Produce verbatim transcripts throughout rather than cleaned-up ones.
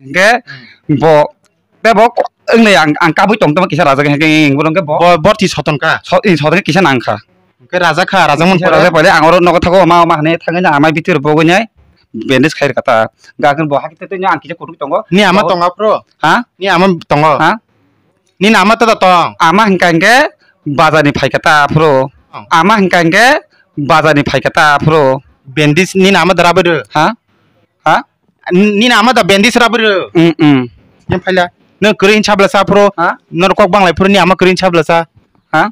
Hingke Hmm. bo, tei bo ko-, wngnai ang, ang kabui tong tongma kisa rajak hingke, hingke bo. Bo, borti soton ka? So, i soton kisa nang kha. Hingke rajak kha, rajak man Kisa pore? Rajak pore, ang oro nogo thago, ma, ma hwnwi thangwi na amai bitir bogwi nai, bandage khai rwkha ta. Hingke bo hakhe tei, tei ang kisa kutuk tongo. Ni ama Bo tongo aphuru? Ha? Ni ama tongo? Ha? Nini ama tada tong? Ama hingka hingke bazar ni phaikha ta aphuru. Oh. Ama hingka hingke bazar ni phaikha ta aphuru. Bandage nini ama da rabwi rw? Ha? Ha? Nini ama da bandage rabwi rw? Mm, mm. Yang phaila. Nang kwrwi hin sabla sa aphuru. Ha? Nor kok banglai phuru ni ama kwrwi hin sabla sa. Ha?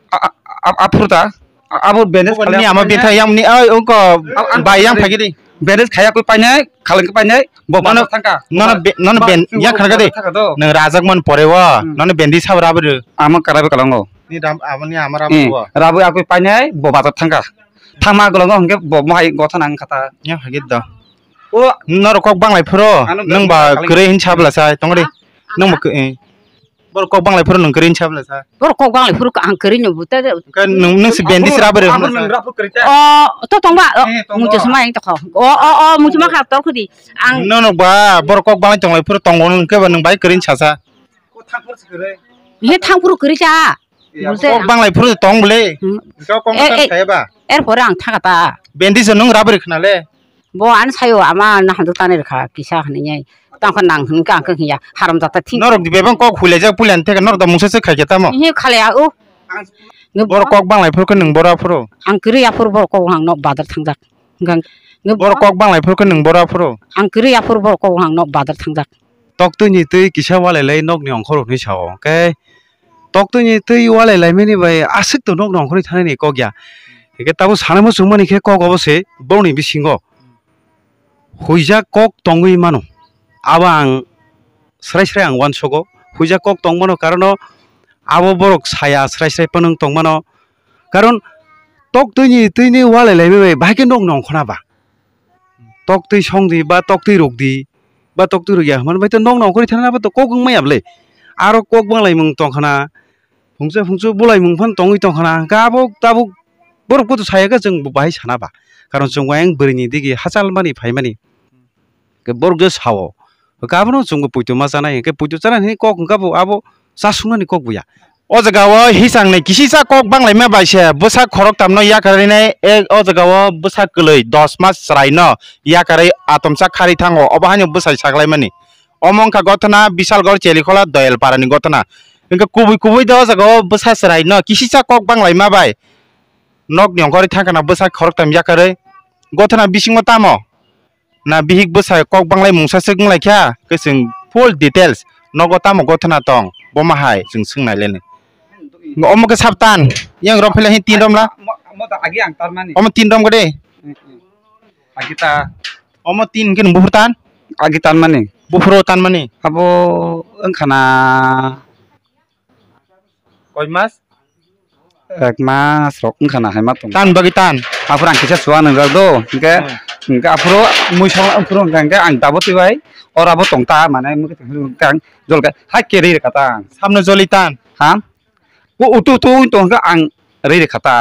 A, a, a, aphuru ta? A, abo bandage Bukan khaina ni ama aphuru betha nya? Yang ni, ai, ungko, Ang, ang bai yang phaikhe di. Bandage khaya kwi painai, khaleng kwi painai, bo Nono, bazar thangka. Nono Ba-, be-, nono ba-, ben-, yang khana kade. Bazar thangka do. Nang rajak man pore wo, Hmm. Nono bandage sabo rabwi rw. Ama karabe kalango. Ni ram, abo ni ama rabwi Hmm. Rw. Rabwi akwi painai, bo bazar thangka. Thangma golongo hingke bo mohai gotha nang khata. Yang phagit do. O. Norok kok banglai phuro, Ano nwng ba khaling kwrwi hin sabla sa, tong di. Ha? Nwng ba kw-, eh. Borok kok banglai phuro nwng kwrwi hin sabla sa. Borok kok banglai phuro ang kwrwi no buta de. Khe nwng, nwng si Aphuru, bandage rabwi rw aphuru hwnla sa. Nwng raphuru kwrwi ta. O, to tong ba, o, Eh, tongo. Muchus ma yang tokho. O, o, o, muchus ma kha tor khudi. Ang Nwng ba borok kok banglai tonglai phuro tongo nwng khe ba nwng bai kwrwi hin sa sa. Ko thang phuru si kwrwi. Ye thang phuru kwrwi cha. Buse. Kok banglai phuru tong bwle. Hmm. Kok kok Eh, eh, thang kaya ba. Er pore ang thaka ta. Bandage nwng rabwi rw khna le. Bo ano sayo ama na hamjak tani rwkha kisa hwnwi. Tangkha nang hwnwi khe ang khe hiya haram jata thik. Norok di bebang kok huilai jak puila ni theke norok da mungsa se khai khe tamo. He khale a u. Borok kok banglai phuru khe nwng bora phuru. Ang kwrwi aphuru borok kok hang nok bazar thangjak. Gang. Borok kok banglai phuru khe nwng bora phuru. Ang kwrwi aphuru borok kok hang nok bazar thangjak. Toktwi ni twi kisa walai lai nokni ongkhor hwnwi sao. Khe toktwi ni twi walai laimani bai aswk to nokni ongkhorwi thanani kok ya. Hingke tabuk sanai muchungmani khe kok obo se borokni bisingo huijak kok tongwi mano. Abo ang srai srai ang uansugo. Huijak kok tongmano karono abo borok saya srai srai phano wng tongmano. Karon toktwi ni twi ni walai laimani bai bahai khe nokni ongkhorna ba. Toktwi songdi ba toktwi rukdi ba toktwi rukya hwnmani bai to nokno ongkhorwi thangna abo to kok wng maya bwle. Aro kok banglaimung tongkhana, phungsa phungsu bulaimung phano tongwi tongkhana, hwnkhe abo tabuk borok boto saya khe chwng bo bahai sana ba. Karon chwng ayang bwrwini digi hachal mani phaimani. Hwnkhe borok je sao, hwnkhe abono chwngbo poito ma chanai, hwnkhe poito chanai hwnwi kok hwnkhe abo, abo chasuknani kok buya. O jaga o hisang ni kisisa kok banglaima bai se bwsa khoroktam no yakarwi nai, e, o jaga o bwsa kwlwi dos mas chwrai no yakarwi atomsa kharwi thango, obo haino bwsai saklaimani. Omo wngkha gothona Bishalgarh Chelikhola Doyalpara ni gothona. Hwnkhe kubui kubui de o jaga o bwsa chwrai no kisisa kok banglaima bai nok ni ongkhorwi thangkhana bwsa khoroktam yakarwi gothona bisingo tamo? Na bihik bwsa kok banglai mungsa swk wng lai kha, khe chwng full details nogo tamo gothona tong, bo ma hai chwng swng nai le nai. Omo khe sab tan, yang rom phai lai hin tin rom la. Mo, mo ta agi ang tarmani. Omo tin rom gede. Hmm, hmm. Agi ta. Omo tin khe nung buphur tan? Agi tanmani. Buphuro tanmani. Abo wng khana. Koi mas? Ek mas rok wngkha na hai ma tong. Tan bagwi tan. Aphuru ang kisa suwa nwngjak do. Hingke, Hmm. hingke aphuru mui song aphuru hingke, hingke ang dabo twi bai. Oro abo tong ta mane mui hingke ang jol khe hai ke ri rwkha ta ang. Samno joli tan. Ha? O utu tu tong hingke ang ri rwkha ta.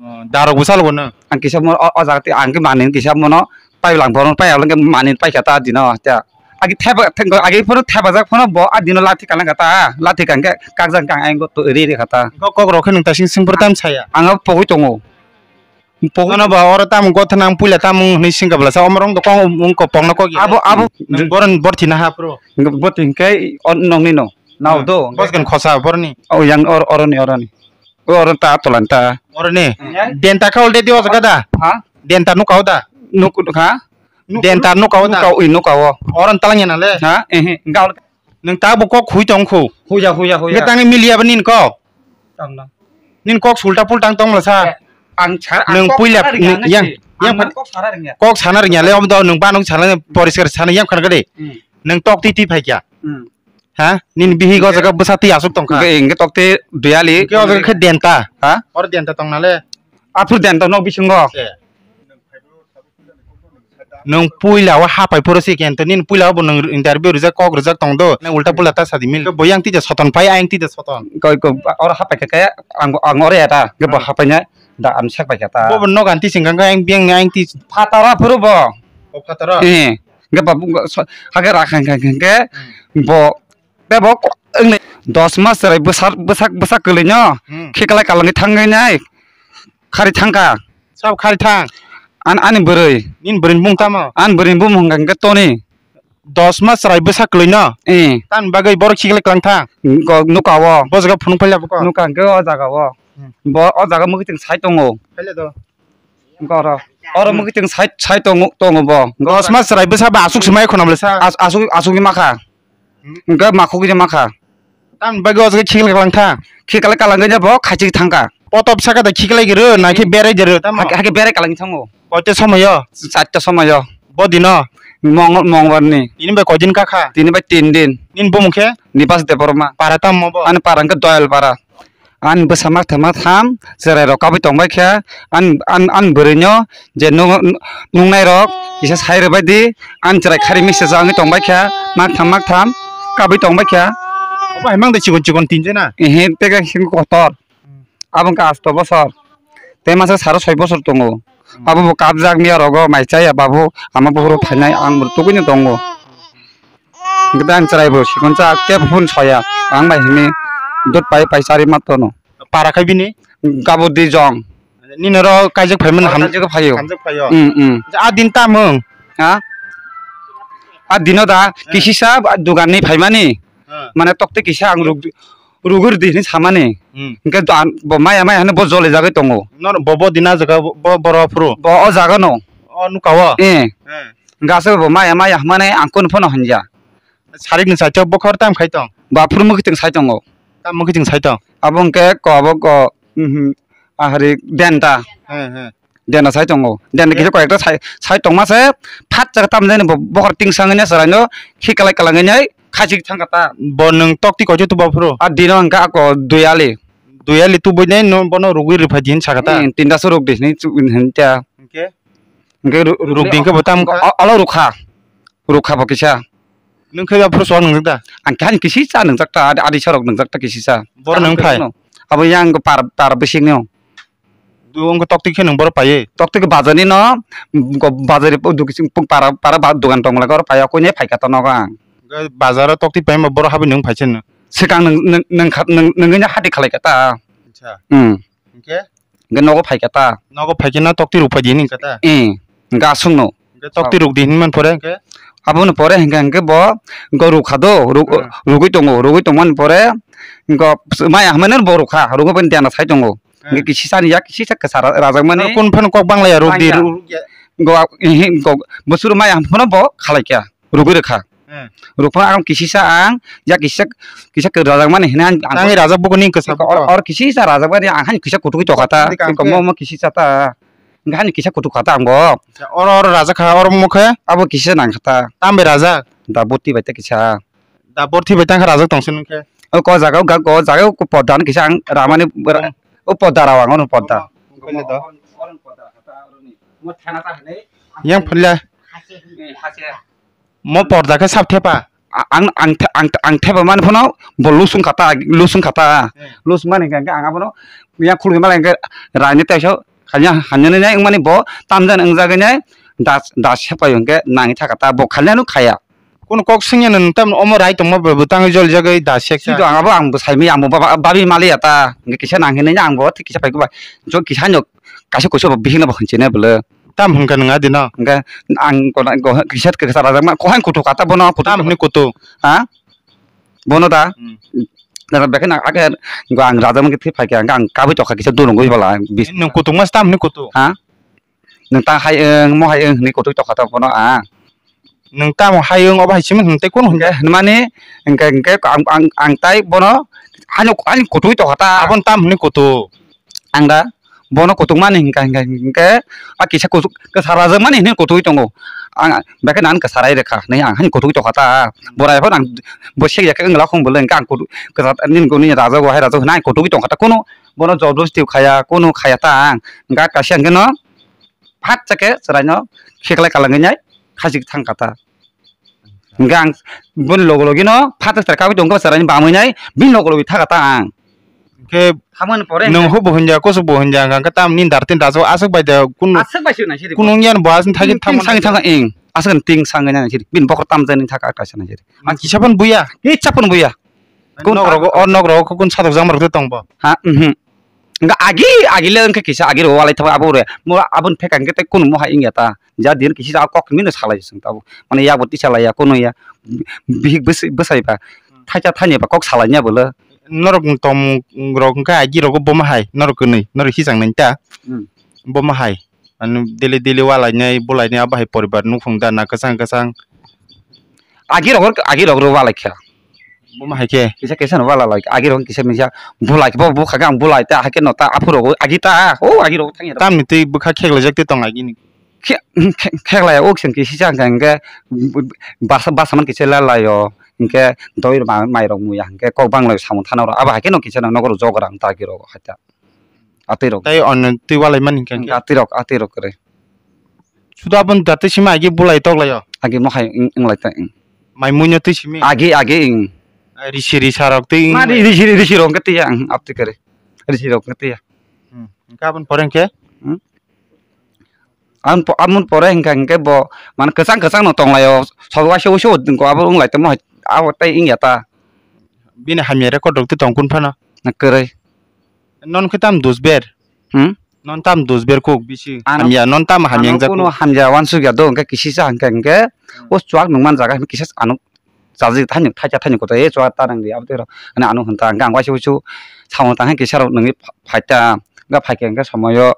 Oh, darok bwsalo bono. Ang kisa mo o, o jaga twi ang khe manwi kisa mono pai lang bono pai lang khe manwi pai kha ta dino ta. Agi theba thengko agi phano thebajak phano bo a dino lathi kalang kha ta lathi kang khe kakjak kang ang to ri ri kha ta. Kok kok rok khe nwng ta sing sing phuru tam saya. Ang abo pogwi tongo. Pogwi Bono ba oro tamo gothana ang puila tamo hwnwi sing kabla sa omorong do kong wng ko pokno kok ya. Abo abo Nwng boron borthi na ha phuru. Bo tin khe o nokni no. Nao do. Bos kan khosa borni. O yang or oroni oroni. O oro ta tolan ta. Oroni. Hmm. Denta kha already o jaga da. Ha? Denta nuka o da. Nuk ha? Denta nuka o da. Nuka o, nuka o. Oron talang ya na le. Ha? Eh, eh. Enggak. Nung ta bo kok hui tong khu. Huya, huya, huya. Nge tangi mili ya ba nin kok. Tang na. Nin kok sulta pulta tong mala sa. Eh, ang char, ang Nung kok puila, sana ringya nung na yang, si. Yang Ang pan kok sana ringya. Kok sana ringya le om do nung ba nung sana poriskar sana yang khan gade. Hmm. Nung tok ti ti phai kya. Hmm. Ha? Nini bihi go jaga bwsa twi aswk tong kha. Hingke, hingke tokte duyali. Hingke o jaga khe denta. Ha? Oro denta tong nale. Aphuru denta nok bisingo. Nwng puila o hapai phuru si kento nini puila o bo nwng interview rijak kok rijak tong do. Nang ulta pulta ta sadi mil. Bo yang tija soton pai ayang tija soton. Koi ko oro hapai khe ang ang ore eta. Bo hapai nya da am sak pai kha ta. Bo nok anti singkang kha ang biang ni ayang ti. Phatara phuru bo. O phatara. Eh. Hwnkhe babu hwnkhe so-, hakhe rakha hwnkhe, hwnkhe bo tebo ko-, wngni dos mas chwrai bwsa-, bwsak, bwsak kwlwino Hmm. khiklai kalangwi thangwi nai khari thangkha. Sab khari thang? An-, ani bwrwi. Nini bwrwini bumung tamo? Ani bwrwini bumung hwnkha hwnkhe Toni. Dos mas chwrai bwsa kwlwino? Eh. Tamni bagwi borok khiklai kalang thang? Go-, nuka o. Bo jaga phunuk phaila buko? Nuka hwnkhe o jaga o. Hmm. Bo o jaga mwkhitwng sai tongo. Phaila do. Hwnkhe oro. Oro Hmm. mwkhitwng sai, sai tongo, tongo bo. Dos mas chwrai bwsa ba aswk swmai khwnam le sa? As-, aswk, aswk ni makha. Hmm. Hwnkhe makhuk ni makha. Tamni bagwi o jaga khiklai kalang thang? Khiklai kalang khe bo khachik thangkha. Potop saka da khiklai giro, na khe Hmm. berai giro, tamo? Hakhe, hakhe berai kalang thango. Koita somoyo? Charta somoyo. Bo dino? Mongol, mongolbarni. Tini bai koidin kakha? Tini bai tin din. Nini bumung khe? Nibas Debbarma. Para tamo bo? Ani para hwnkhe Doyal para. Ani bwsa maktha matham chwrai rok kabui tongbai kha. Ani, ani, ani bwrwino je nung-, nungnairok kisa sai rwbaidi, ani chwrai khari misa jagwi tongbai kha, maktham maktham kabui tongbai kha. Obo hai mang de chikon chikon tinjana? Ehe, tei khe kotor. Abo wngkha asto bosor. Tei masa saro soi bosor tongo. Abo bo kabjak miya rogo mai chaya babu, ama buhuru phainai ang bo tukuino tongo. Hwnkhe ang chwrai bo sikonsa kebo phone soya, ang bai hini dot pai pai chari ma tono. Para khai bini? Gabo di jong. Nini oro kaijak phaimani ham-, kaijak phaio. Hamjak phaio. Mm, mm. A din tamung? Ha? A dino da, Eh. kisisa dugan ni phaimani. Eh. Mane tokte kisa ang rug-, rugwi rwdi hinwi samani. Hmm. Hwnkhe do-, an-, bo maya maya hinwi bo joli jagwi tongo. Nor bo, bo dina jaga bo, bo, boro phuru? Bo o jaga no. O nuka o? Eh. Eh. Hwnkhe aswk bo maya maya hwnmani ang kunu phano hanja. Sarik ni saichok bokhor tam khai tong? Ba phuru mwkhitwng sai tongo. Tam mwkhitwng sai tong? Abo hwnkhe ko, abo ko, mhm, ahari denta. He, he. Dena sai tongo. Dena Eh? kisa koyekta sai, sai tongma se phat jaga tam jani bo bokhor ting sangwi ne chwraino khi kalai kalangwi nai khachi thangkha ta. Bo nwng tokti koicho tuba phuru? A dino hwnkha ako dui ali. Dui ali tubui nai no bono rugwi rwphai di hin sakha ta? Hmm, tinta se ruk di hin chu-, hin ta. Hwnkhe? Hwnkhe ru-, ruk di hwnkhe bo tam wngkha? O-, olo rukha. Rukha bo kisa. Nwng khe aphuru sok nwngjak da? Ang khe ani kisi cha nwngjak ta, adi, adi sorok nwngjak ta kisi cha. Boro nwng phai? Abo yang par, par bising no. Wngkha tokti khe nwng boro paiwi? Tokti khe bazar ni no, bazar ni para, para dogan tong lai oro pai, koi ne phai kha ta nogo ang. Bazar o tokti paima boro habwi nwng phai se no? Swkang nwng, nwng, nwng kha, nwng, nwngwi no hati khalai kha ta. Acha. Hmm. Hwnkhe? Hwnkhe nogo phai kha ta. Nogo phai khe no tokti ruk phai di hini kha ta? Eh, hwnkhe aswk no. Hwnkhe tokti ruk di hinmani pore hwnkhe? Aboni pore hwnkhe, hwnkhe bo, hwnkhe rukha do, ruk-, Hmm. rugwi tongo, rugwi tongmani pore, hwnkhe maya hinmani bo rukha, rugwi bo dena sai tongo. Hmm. Hwnkhe kisi sani yak, kisi sak kwsa ra-, rajakmani. Kun phano kok banglaya ruk di, Bangya. Ruk ya. Hwnkhe, ehe, hwnkhe bwswk maya hinmano bo khalai kha, rugwi rwkha. Hmm. Rukphano ang kisisa ang, yak kisa, kisa kwrajakmani hinwi ang, ang Tangwi rajak buko ni kwsa or, buko. Or kisisa rajakmani ang han kisa kutukwi tokha ta. Tokha tokha. Mo, mo kisisa ta. Hwnkhe hani kisa kutuk kha ta ang bo. Oro, oro rajak kha, oro mo khe? Abo kisa nang kha ta. Tam bai rajak? Da boti bai ta kisa. Da boti bai tang kha rajak tong se nung khe? O ko jaga o ga ko jaga o ko podda no kisa ang ramani bwra-, Hmm. o podda rao ang ono podda. Yang phai le. Mo porda khe sab thepa? A-, ang, ang, ang, ang thepa mani phano bo lusung kha ta, lusung kha ta. Hmm. Lusung mani hwnkhe ang abono yang khulugwi mala hwnkhe raini taisa khalya hanya nai wngmani bo tamjani wngjagwi nai das, das sepai hwnkhe nangwi thaka ta bo khalya no khaya. Kono kok swngya no tam omo rai tongma bo tangwi jol jagwi das sek. Sido ang abo ang bo saimaya ang bo ba-, babi maliya ta hwnkhe kisa nang hinwi ang bo thik kisa pai khe ba jo kisa no kaisa kuisa bo bihikno bo hinchine bwle. Tam hwnkha nwng adino? Hwnkhe ang kona-, go-, kisa kwchar rajak ma, kohan kutuk kha ta bono, kutuk. Tam hwnwi kutuk? Ha? Bono da? Hmm. Nang bekhe nang ake go ang rajak mankhe thwi phaikha, hwnkhe ang kabui tokha kisa durungwi bala, bis- Nwng kutuk mas tam hwnwi kutuk? Ha? Nwng ta hai wng, mo hai wng hwnwi kutuk tokha ta bono ang. Nwng tamo hai wng, obo hai simi hwn tei kunu hwn? Hwnkhe hwnmani, hwnkhe, hwnkhe ang, ang, ang tai bono, ano, ani kutui tongkha ta. Aboni tam hwnwi kutu? Ang da, bono kutukmani hwnkha, hwnkha, hwnkhe, a kisa kutuk, kwsa rajakmani hwnwi kutui tongo. Ang, bekhe nang kwsa rai rwkha, hwnwi ang hani kutui tongkha ta. Borai phano ang, bo sek ya khe wngla khong bwlwi, hwnkhe ang kutu, kwsa, nini, nini rajago, hai rajago hwnwi ang kutui tongkha ta. Kunu, bono job loss twi khaya, kunu khaya ta ang. Hwnkhe kaisa hwnkhe no, phat chakhe chwraino khiklai kalangwi nai khachik thang kha ta. Hwnkhe ang boni logo logi no phat chwrai kabui tongkha chwraini bamwi nai bini logo logi thaka ta ang. Hwnkhe hamoni pore nwng hwnkhe hwbo hwnja, kusu bo hwnja, hwnkhe tamni dartin daso aswk bai da kun-, aswk bai se nai siri kunu wngya bo aswk thagi thang thang ing. Aswk ting sangwi nang siri. Bini bokhor tam jani thaka kaisa nang siri. Ang kisa phan buya. Kisa phan buya. Kun nok rogo, o nok rogo kun satok jama rok tong bo. Ha, mhm. Nga agi, agi le wngkha kisa agi rogo walai thaba abo re. Mo abon pheka hwnkhe tei kun mo hai wngya ta. Ja din kisi ja kok mino salai sing tabo. Mane yak bo tisa laiya kono ya. Bihik bwsai, bwsai ba. Thaisa thani ba kok salai nya bolo. Norok tong rok hwnkhe agi rogo boma hai. Norok kwnwi, norok hisang nai ta. Hmm. Boma hai. Ano daily daily walainai bulainai abo hai poribar nukhung da na kwchang kwchang. Agi rok, agi rok ro walai kha. Boma hai khe. Kisa kisa no wala lai agi rok kisa misa bulai khe bo bukha khe ang bulai ta hai khe no ta aphuru agi ta o agi rok thang ya. Tamni twi bwkha kheklai jak twi tong agi ni. Khe, khe, kheklai o kisa kisa hwnkha hwnkhe basa, basa man kisa la lai o hwnkhe doi ma-, mai rok muya hwnkhe kok bang lai samung thana rok abo hai khe no kisa no nokoro jogora ang ta agi rok hai ta. Atwi rok. Tai on twi walai mani hwnkhe. Atwi rok, atwi rok kwrwi. Suda aboni datwi sima agi bulai tok lai o. Agi mohai wng, wng lai ta, wng. Mai muino twi simi. Agi, agi, wng. Ai, risi risa rok twi wng. Ma ri-, risi, risi rok wngkhe twi ya, wng, atwi kwrwi. Risi rok wngkhe twi ya. Hmm. Hwnkhe aboni pore hwnkhe? Hmm? Aboni po-, aboni pore hwnkha hwnkhe bo, mane kwchang kwchang no tong lai o. Sobo waisa waisa o abo wng lai tongmo hai, abo tei wng ya ta. Bini hamya record rok twi tong kun phano? Na kwrwi. Non khe tam dus ber? Hmm? Non tam dus ber kuk bisi. Ano, hamya, non tam hamya ano wngjakgo. Kuno hamya wansuk ya do, hwnkhe kisisa hwnkhe, hwnkhe, hmm, o chuak nung man jaga, hwnkhe kisa ano chajik thani, thaika thani koto, e chuak ta nang di, abo tei rok, ani ano hwnta, hwnkhe ang waisa waisa samung tang khe kisa rok nungwi pha-, phaita, hwnkhe phaikhe hwnkhe somoyo,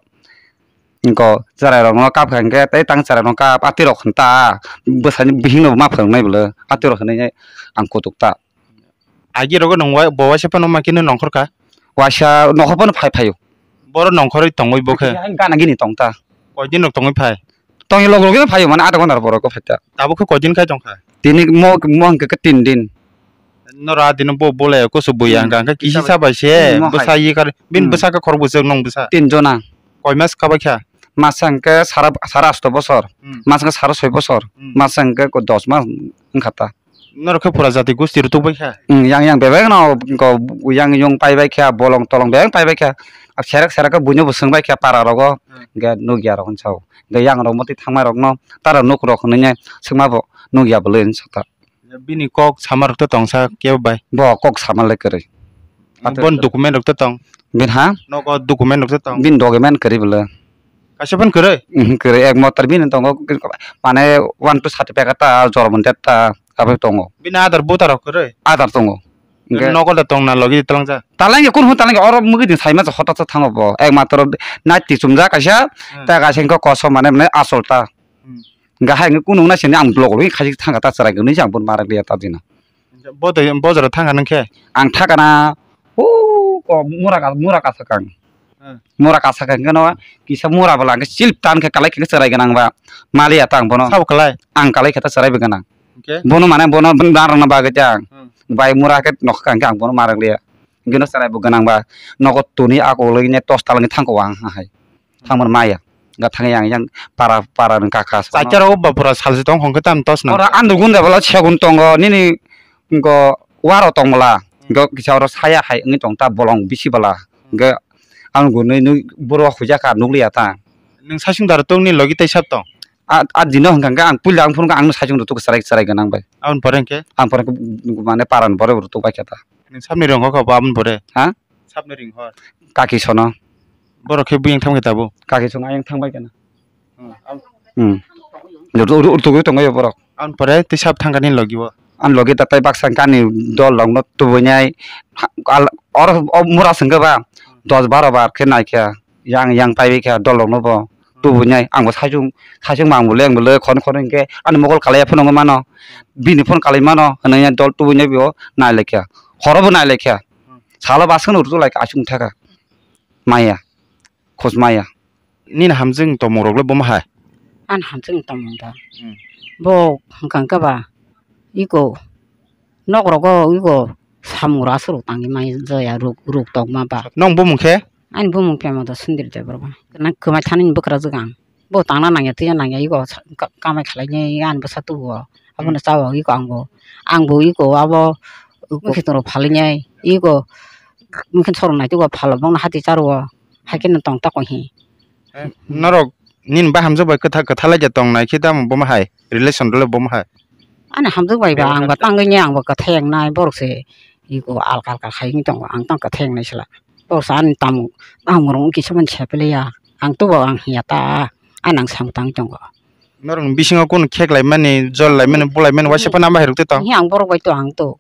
hwnkhe cherai rokno kap kha hwnkhe, tei tang cherai rokno kap, atwi rok hwnta, bwsani bihikno ma phwrwng nai bwle, atwi rok hwnwi ang kutuk ta. Agi rogo nwng wai-, bo waisa phano ma khe nongkhor kha? Waisa nokhor phano phai phaio. Boro nongkhorwi tongwi bo khe? Gana gini tong ta. Koi din rok tongwi phai? Tongwi log logino phaio, mane adha ghonta borok phai ta. Tabuk khe koi din khai tong kha? Tini mo, mo hwnkhe khe tin din. Noro a dino bo bolai kusu buya, hmm, hwnkha hwnkhe kisa bai se, hmm, mo hai, bwsa ye kar, bin, hmm, bwsa khe khorok bwswk nong bwsa? Tin jona. Koi mas kha bai kha? Masa hwnkhe sara, sara asto bosor, hmm, masa hwnkhe sara soi bosor, hmm, masa hwnkhe ko dos mas wngkha ta. Norok khe pura jati gosti rwtuk bai kha? Wng, yang yang bebak no ko yang yung pai bai kha, bolong tolong bebak pai bai kha. Ak serak serak khe buino bo swng bai kha para rogo, hmm, hwnkhe nukya rok hwn sao. Hwnkhe yang rok mwtwi thangma rok no tara nuk rok hwnwi swngma bo nukya bwlwi hwn sa ta. Bini kok sama rok to tong sa kebo bai? Bo kok sama le kwrwi. Bon document rok to tong? Bin ha? Nogo document rok to tong? Bin document kwrwi bwle. Kaisa phano kwrwi? Mhm, kwrwi, ek motor bini tongo, mane one two certificate ta, jormo date ta, abo tongo. Bini Aadhaar voter rok kwrwi? Aadhaar tongo. Hwnkhe nogo da tong na logi twlang ja? Talangya, kunu talangya, oro mugwi din saima hotat thango bo. Ek matro nai tichum ja kaisa, hmm, ta kaisa hwnkhe kosom mane, mane asol ta. Hmm. Hwnkhe hai hwnkhe kunu wngna sini ang block rwi khaijak thangkha ta chwrai gwnwi se ang bono marak liya ta dino. Bo de, bo jora thangkha nang khe? Ang thakana, o, ko mura ka, mura ka sakang. Hmm. Mura ka sakang khe no, kisa mura bwla hwnkhe chilp tan khe kalai khe chwrai gwnang ba. Maliya ta ang bono. Sabo kalai? Ang kalai khe ta chwrai bo gwnang. Hwnkhe? Bono mane bono narwkna bagwi ta ang. Hmm. Bai mura khe nokha hwnkhe ang bono marak liya. Hwnkhe no chwrai bo gwnang ba. Nogo tuni akolwi ne tos talangwi thangkha o ang hai. Thangmani maya. Ga thangwi ang yang para, para ni kaka sa. Chaita rogo ba pura salsi tong hong khe tam tos na. Ora andu gunda bala segun tongo nini go waro tong bala. Hmm. Go kisa oro saya hai wngwi tong ta bolong bisi bala. Hmm. Go ang gunui nui boro huja ka nukliya ta. Nwng saichung daro tong ni logi tai sab tong? A, a dino hwnkha hwnkhe ang puila ang phunukha ang no saichung rutuk chwrai chwrai gwnang bai. Aboni pore hwnkhe? Ang pore hwnkhe mane para ni borok rutuk bai kha ta. Nwng sabni rong kha bo aboni pore? Ha? Sabni ring hor. Kaki sono. Borok khe buyang thang khe tabuk. Kaki sono ayang thang bai kena. Hmm, am- Hmm. Rutu-, ru-, rutu-, rutugwi tongo borok. Am pore tei sab thang kani logi o. Am logi ta tai baksa gani dol rok no tubui nai. Ha, al-, oro o mura sengke ba. Dos baro bar khe nai khe. Yang, yang pai bai khe dol rok no bo. Tubui nai. Ang bo saichung, saichung mang bo le, ang bo le khon khon hingke. Ani mokol kalai phone mano. Bini phone kalai mano. Hwnwi dol tubui nai bo nai le khe. Horo bo nai le khe. Salo baskang no rutu lai khe asung thaka. Maya. Khosmaya. Nini hamjwk tongmung rok le bomo hai? Ani hamjwk tongmung da. Hmm. Bo hwnkha hwnkhe ba iko nok rogo iko samung rok aswk rok tangwi maya ruk ruk tongma ba. Nong bumung khe? Ani bumung Pema da Sundri Debbarma. Nang kwmai thani ni bwkrajwk ang. Bo tangna nangya twiya nangya iko sa-, ka-, kamai khlainai ani bwsa tubuo. Abono hmm. Chao iko angbo. Angbo iko abo mukhitorok phalinai iko mukhin sorok nai twibo phalo bongno hati charuo. Haikhe no tong ta kong hi. Eh, norok Nini ba hamjak bai kwtha, kwtha lai ja tong nai khe tamo bomo hai, relation rwle bomo hai. Ani hamjak bai ba, ang ba tangwi ni, ang ba kwthai yang nai, borok se iko alka alka khai wng tongo, ang tang kwthai yang nai sala. Borok se ani tamo, tamo rong kisa man sepele ya, ang to ba ang hiya ta, ani ang samung tang tongo. Norok ni bisingo kunu khek lai mani, jol lai mani, bulai mani, waisa phano ama hai rok twi tong. Hi ang borok bai to ang to.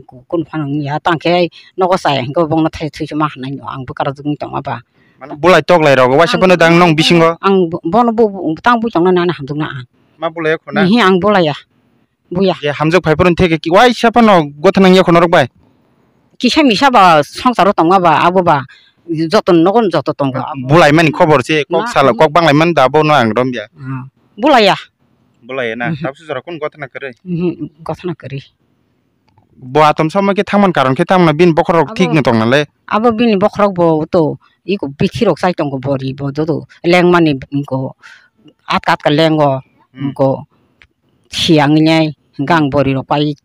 Kunu phano wngya, tang khe nogo chaya hinkhe bongno thai thwi ma hwnwi ang bwkha rok wngwi tongma ba. Mane bulai tok lai rok waisa phano dang nong bisingo? Ang bo-, bono bo-, bo-, tang bui tongna nana hamjwk na ang. Ma bulai khuna? Hi ang bulaiya. Buya. Je hamjwk phai phuru theke ki waisa phano gotha nang ya khuna rok bai? Kisa misa ba songsaro tongma ba abo ba joto nogo joto tongo. Bulai mani khobor se kok sala kok banglai man da bono ang romya. Ah, bulaiya. Bulaiya na? Mhm. Tabse jora kun gotha na kwrwi? Mhm, gotha na kwrwi. Bo atom sama khe thangman karon khe tamo bini bokhorok thik no tong nale. Abo bini bokhorok bo to iko bithi rok chai tongo bori bo joto lengmani ko atka atka lengo ko siyang nai gang bori rok pai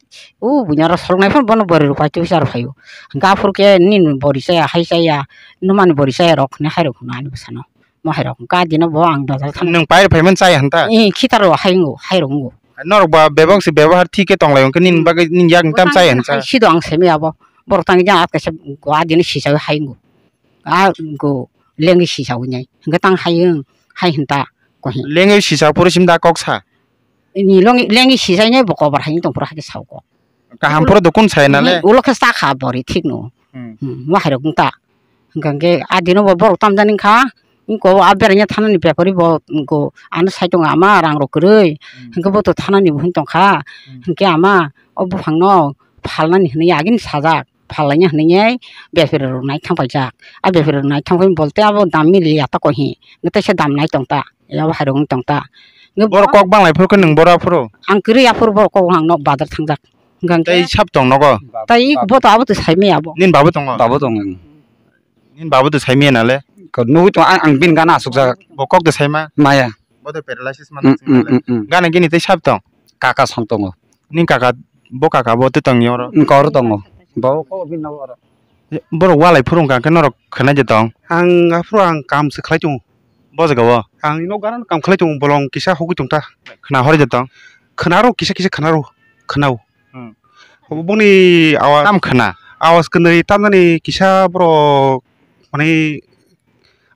u bunya rok solnai phano bono bori rok pai tu sar phaio. Gaphur khe nini bori chaya hai chaya numani bori chaya rok hwnwi hai rok hwnwi ani bwsano. Mo hai rok ka dino bo ang bazar thang. Nwng pai phai man chai hanta? Eh, khitar rok hai ngo, hai rok ngo. Norok ba bebak se bebak thik khe tong lai hwnkhe nini bagwi nini yak tam chai hanta. Hai sido ang semi abo. Borok tang jang atka se go adini sisa hai ngo. A go lengi sisa unai. Hwnkhe tang hai wng, hai hanta ko hi. Lengi sisa puri sim da kok sa. Ni lengi sisa ne bo kobar hai tong pura hai sao ko. Kaham phuru do kun sai nale? Ulo khe sa kha bori thik no. Hmm. Hmm, mo hai rok wng ta. Hwnkhe adino bo borok tamjani wngkha. Wngko a beraiya thanani bepari bo wngko ano sai tongo ama rang rok kwrwi. Hmm. Hwnkhe bo to thanani bo hwn tongkha. Hmm. Hwnkhe ama o buphangno phalnani hwnwi agini sajak. Phallaina hwnwi bepari rok nai thang paijak. A bepari rok nai thang pai bolte abo dam miliya ta ko hi. Hwnkhe teisa dam nai tong ta. Yabo hai rok wng tong ta. Borok kok banglai phuru khe nwng boro aphuru? Ang kwrwi aphuru borok kok ang nok bazar thangjak. Hwnkhe tei sab tong nogo? Tai bo to abo to sai maya abo. Nini babo tongo? Babo tongo. Nini babo to sai maya nale? Ko nugui tong ang, ang bini gana asuk jak. Bo kok to sai ma? Maya. Bo to paralysis man. Mm, mm, mm, mm. Gana gini tei sab tong? Kaka song tongo. Nini kaka, bo kaka bo to tong yoro? Mm, koro tongo. Bo ko bini nogo oro. Borok walai phuru wngkha khe norok khwnai de tong? Ang aphuru ang kam se khlai tongo. Bo jaga o? Ang nok gana kam khlai tongo, bolong kisa hogwi tong ta. Khna hori de tong? Khna ro kisa kisa khna ro, khna o. Hmm. Obo boni awas. Tam khna? Awas kwnwi tamnani kisa borok mane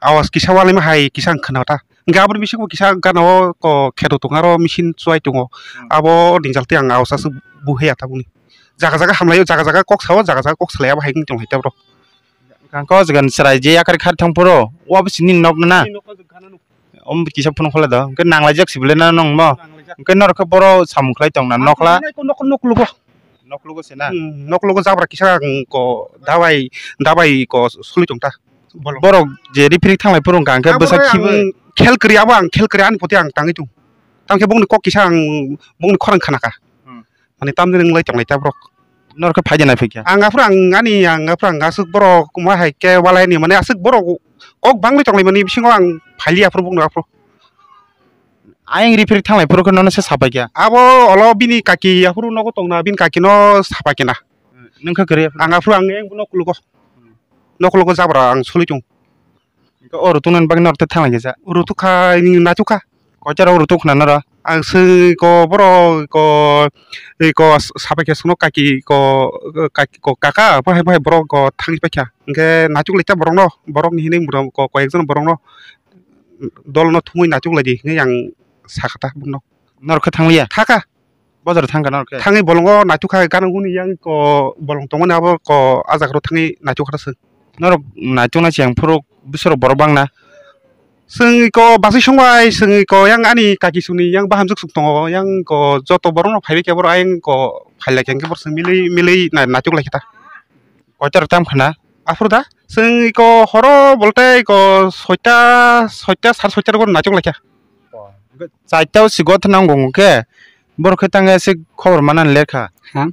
awas kisa walaima hai kisa ang khna ta. Hwnkhe aboni bisingo kisa gana o ko kheto tongo aro machine chuwai tongo. Hmm. Abo ningjal tei ang awas aswk buhaiya tabukni. Jaga jaga hamlaio, jaga jaga kok sao, jaga jaga kok salai abo hai wng tong hai ta borok. Kangko jagan chwrai je yakarwi khar thang phuru, o bisi nini nok na? Nini nok o jaga na nuk. Om kisa phone khole do. Hwnkhe nanglaijak sibole na nongmo? Nanglaijak. Hwnkhe norok khe boro samung khlai tong na nokla? Ang nokla, nokla, noklugo. Noklugo se na? Hmm, noklugo jabra kisa ang ko dabai, dabai ko soli tong ta. Bolo. Borok je referee thanglai phuru hwnkha hwnkhe bwsa khibi. Ang khel kwrwi abo ang khel kwrwi ani poti ang tangwi tong. Tangkhe bongni kok kisa ang bongni khorang khanakha. Hmm. Mane tamjani wng lai tong lai ta borok. Norok khe phaidi nai phai kha? Ang aphuru ang ani ang aphuru ang aswk borok ma hai khe walai ni mane aswk borok kok bangwi tong lai mani bisingo ang phaili aphuru bukno aphuru. Ayang referee thanglai phuru khe nono se sapai kha? Abo olo bini kaki aphuru nogo tong na bini kaki no sapai khe na. Nung khe kwrwi? Ang aphuru ang eng nok lugo. Nok lugo jabra ang soli tong. Hwnkhe o rutuknani bagwi norok tei thanglai kisa? Rutuk kha, nini naithok kha. Koita rok rutuk khna norok? Ang swi ko borok ko, iko sapai khe swngo kaki ko, kaki ko kaka, bo hai bo hai borok ko thangwi paikha. Hwnkhe naithok lai ta borokno, borokni hinwi ko, ko ekjon borokno dolno thumwi naithok lai di hinwi ang sakha ta bokno. Norok khe thangliya? Thaka. Bojaro thangkha norok khe? Thangwi bolongo naithok kha gana hwnwi yang ko bolong tongmani abo ko ah jaga rok thangwi naithok kha se. Norok naithokna chiyang phuru bwswrok borok bangna? Chwng ko bachwi songbai chwng ko yang ani kaki songni yang bahamjwk suk tongo yang ko joto borok no phaibai khe borok ayang ko phailai khe borok chwng milwi milwi naithok lai khe ta. Koita rok tam khna? Aphuru da chwng ko horo bolte ko soita soita sar soita rok naithok lai kha. Chaita o si gotha nango khe borok khe tang se khobor manani lekha. Ha?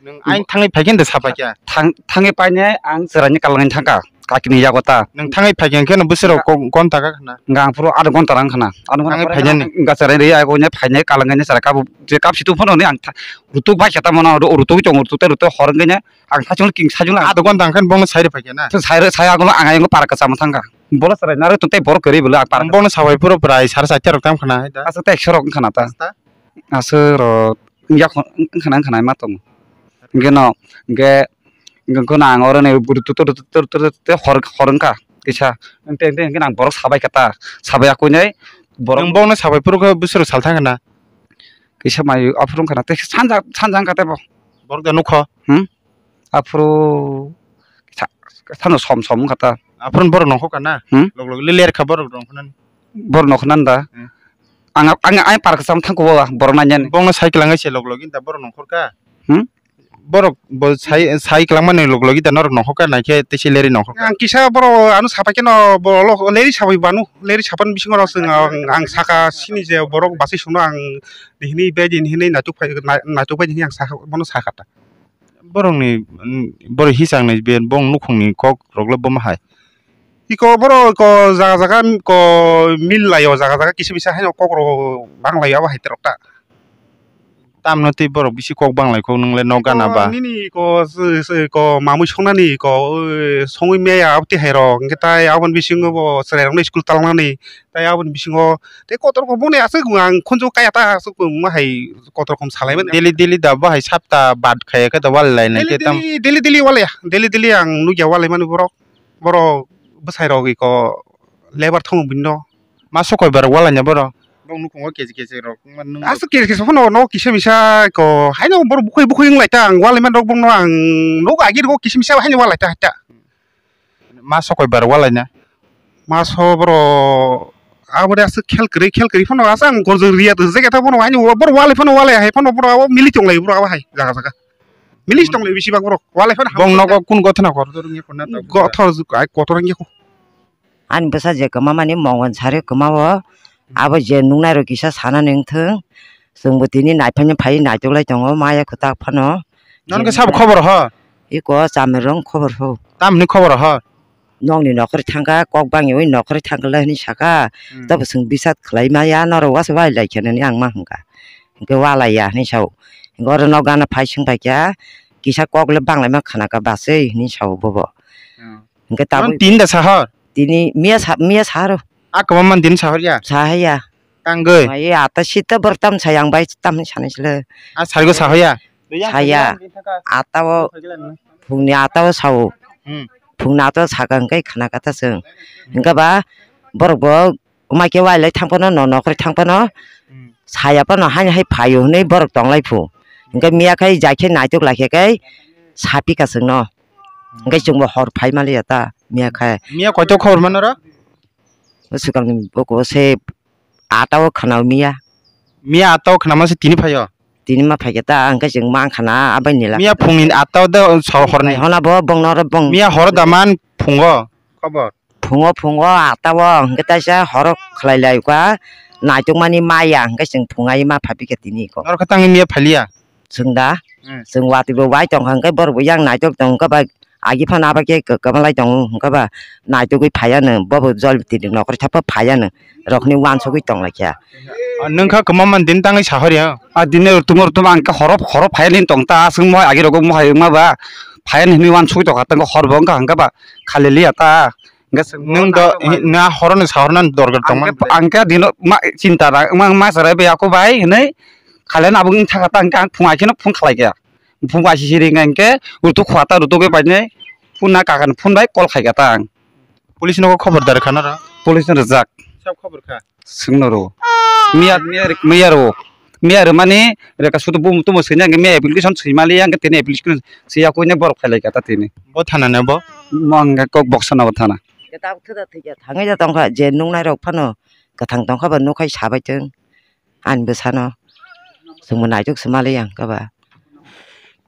Nwng aing thangwi phaikhe de sapai kha. Thang, thangwi painai ang chwraini kalangni thangkha. Kakini yago ta. Nwng thangwi phaikhe khe no bwswrok gonta kha khna. Hwnkha ang phuru adh ghonta rang khna. Adh ghonta thangwi pore phainani? Hwnkha chwrai rwi yago ne phainai kalangni chwrai kabu je kap situ phano ni ang rutuk bai khe tamo no rutuk tong rutuk tei rutuk hor wngkhe ne ang sachung king sachung. Adh ghonta hwnkhe bongno sai rw phaikhe na? Sai rw sai ago ang ayang para kwchama thangkha. Bola chwrai narwk tong tei borok kwrwi bwlwi ang para. Bono sabai phuru prai sara chaita rok tam khna hai da. Aswk tei ekso rok wngkha na ta. Aswk rok wngya khon wngkha na wngkha na ma tong. Hwnkhe no hwnkhe hwnkhe no ang oro ni bwrwi tutur tutur tutur tutur hor hor wngkha kisa. Hwnkhe hwnkhe hwnkhe ang borok sabai kha ta. Sabai ya koi nai borok. Nwng bono sabai phuru khe bwswrwk sal thang khna. Kisa mai aphuru wngkha na tei sanja sanja wngkha tei bo. Borok da nukho. Hmm? Aphuru sa-, sano som som wngkha ta. Aphuru borok nongkhor ka na? Hmm? Log log le ler kha borok nongkhor nani. Borok nongkhor nani da? Hmm. Ang, ang, ang par kwcham thang kubo borok nani ani. Bongno sai kwlangwi se log log inta borok nongkhor ka? Hmm? Borok bo sai, sai kwlangmani log log inta norok nongkhor ka naikhe tei se leri nongkhor ka? Ang kisa borok ano sapai khe no borok leri sabai banu, leri sapan bisingo no chwng ang, ang saka sini je borok bachai songno ang hini bedi hini naituk phai, nai-, naituk bai hini ang saka bono saka ta. Borokni, mm, borok hisakni be bong nukhungni kok rok le bomo hai. Iko borok ko jaga jaga ko mil laio, jaga jaga kisa misa haino kok rok bang laio abo hai terok ta. Tamno tei borok bisi kok bang lai kok nwngle nok gana ba. Nini ko se, se ko mamui songnani ko, eh, songwi meya aboni hai rok hwnkhe tai aboni bisingo bo chwrai rokno school talnani. Tai aboni bisingo tei kotor kok boni aswk ang khunju kaya ta aswk ma hai kotor kom salai mani. Daily daily da bo hai sapta bad khaya khe da wal lai nai khe tam. Daily daily wal ya, daily daily ang nugya wal mani borok, borok bwsai rok iko lebar thong bini no. Ma sokoi bar wal nya borok. Bong nukhungo keji keji rok. Aswk keji keji phano no kisa misa ko haino borok bukhoi bukhoi wng lai ta ang wal mani rok bongno ang nuk agi rok kisa misa haino wal lai ta ta. Ma sokoi bar wal lai na. Maso boro aboni aswk khel kwrwi, khel kwrwi phano aswk ang gorjwk riya tong jageta phano haino boro walai phano walai hai phano boro abo mili tonglai boro abo hai jaga jaga. Mili tonglai bisi bak boro walai phano. Bong nogo kun gothana kor? Gothor ai kotor wngya kho. Ani bwsa je kwma mani mongon sari kwma o abo je nuknai rok kisa sana nengthwng. Chwngbo tini naithokni phai naithoklai tongo maya kwtak phano. Nono khe sabo khobor ho? Iko chamirung khobor ho. Tamni khobor ho? Nokni nokhorwi thangkha, kok bangyawi nokhorwi thangkha le hwnwi sakha. Hmm. Tabo chwng bisat khlai maya, norok waisa wai lai khe nini ang ma hwnkha. Hwnkhe walai ya hwnwi sao. Hwnkhe oro nok gana phai swng pai kha, kisa kok le bang lai ma khana kha bachwi hwnwi sao bobo. Hmm. Hwnkhe tabuk tin da sahor? Tini miya sa, miya sahoro. A kwbangma din sahor ya? Sahaya. Tangwi? Mai ata sita bor tam sayang bai tam sanai sile. A sargo sahoya? Saya. Ata o phungni ata o sao. Hmm. Phungni ata o saka hwnkhe khana kata chwng. Hwnkhe ba borok bo mai khe wailai thang phano no nokhorwi thang phano. Hmm. Saya phano haino hai phaio hwnwi borok tonglai phu. Hwnkhe miya khai jai khe naitok lai khe kai sapi ka chwngno. Hwnkhe chwngbo hor phai maliya ta miya khai. Miya koito khobor mano ro? O swkangni boko se ata o khana miya. Miya ata o khana ma se tini phaio? Tini ma phaikhe ta, ang khe chwng ma khana abai nila. Miya phungni ata o da so horni. Hona bo bongno ro bong. Miya hor da man phungo. Khobor. Phungo phungo ata o hwnkhe taisa horo khlai lai kha. Naitok mani maya hwnkhe chwng phungai ma phaipikha tini ko. Oro khe tangwi miya phaliya? Chwng da? Hmm. Chwng watwi bo bai tongkha hwnkhe borok bo yang naitok tong khe bai. Agi phano abo khe kwbangma lai tongo, hwnkhe ba naitugwi phaiya no, bobo jol tini nokhorwi thapa phaiya no, rokni uansugwi tong lai kha. Ah, nwng kha kwma man din tangwi sahori ya? Ah, dine rutum rutum ang khe horo, horo phaiya ni tong ta, aswk mo agi rogo mo hai ma ba phaiya ni hwnwi uansugwi tong kha, tang hor bo wng kha, hwnkhe ba khali liya ta, hwnkhe chwng nwng do, na horo ni sahor nani dorkar tong man. Ang khe dino ma chinta ra, ma, ma sarai bai ako bai hwnwi khali na abo wng thaka ta, hwnkhe ang phung ai kheno phone khlai kha. Phung bai sisiri hwnkha hwnkhe rutuk khua ta rutuk bai painai phone na kakan phone bai call khai kha ta ang. Police nogo khobor dar kha noro? Police no rwjak. Sab khobor kha? Swngno rwo. Miya, miya, miya rwo. Miya rwmani reka sudu bum tumo swina hwnkhe miya application swima liya hwnkhe tini application swiya kuine borok phai lai kha ta tini. Bo thana na bo? Mo hwnkhe kok boksa na bo thana. Tabuk thwda thwikya thangwi da tongkha je nuknai rok phano kwthang tongkha ba nukhai sabai thwng. Ani bwsano chwngbo naitok se maliya hwnkhe ba.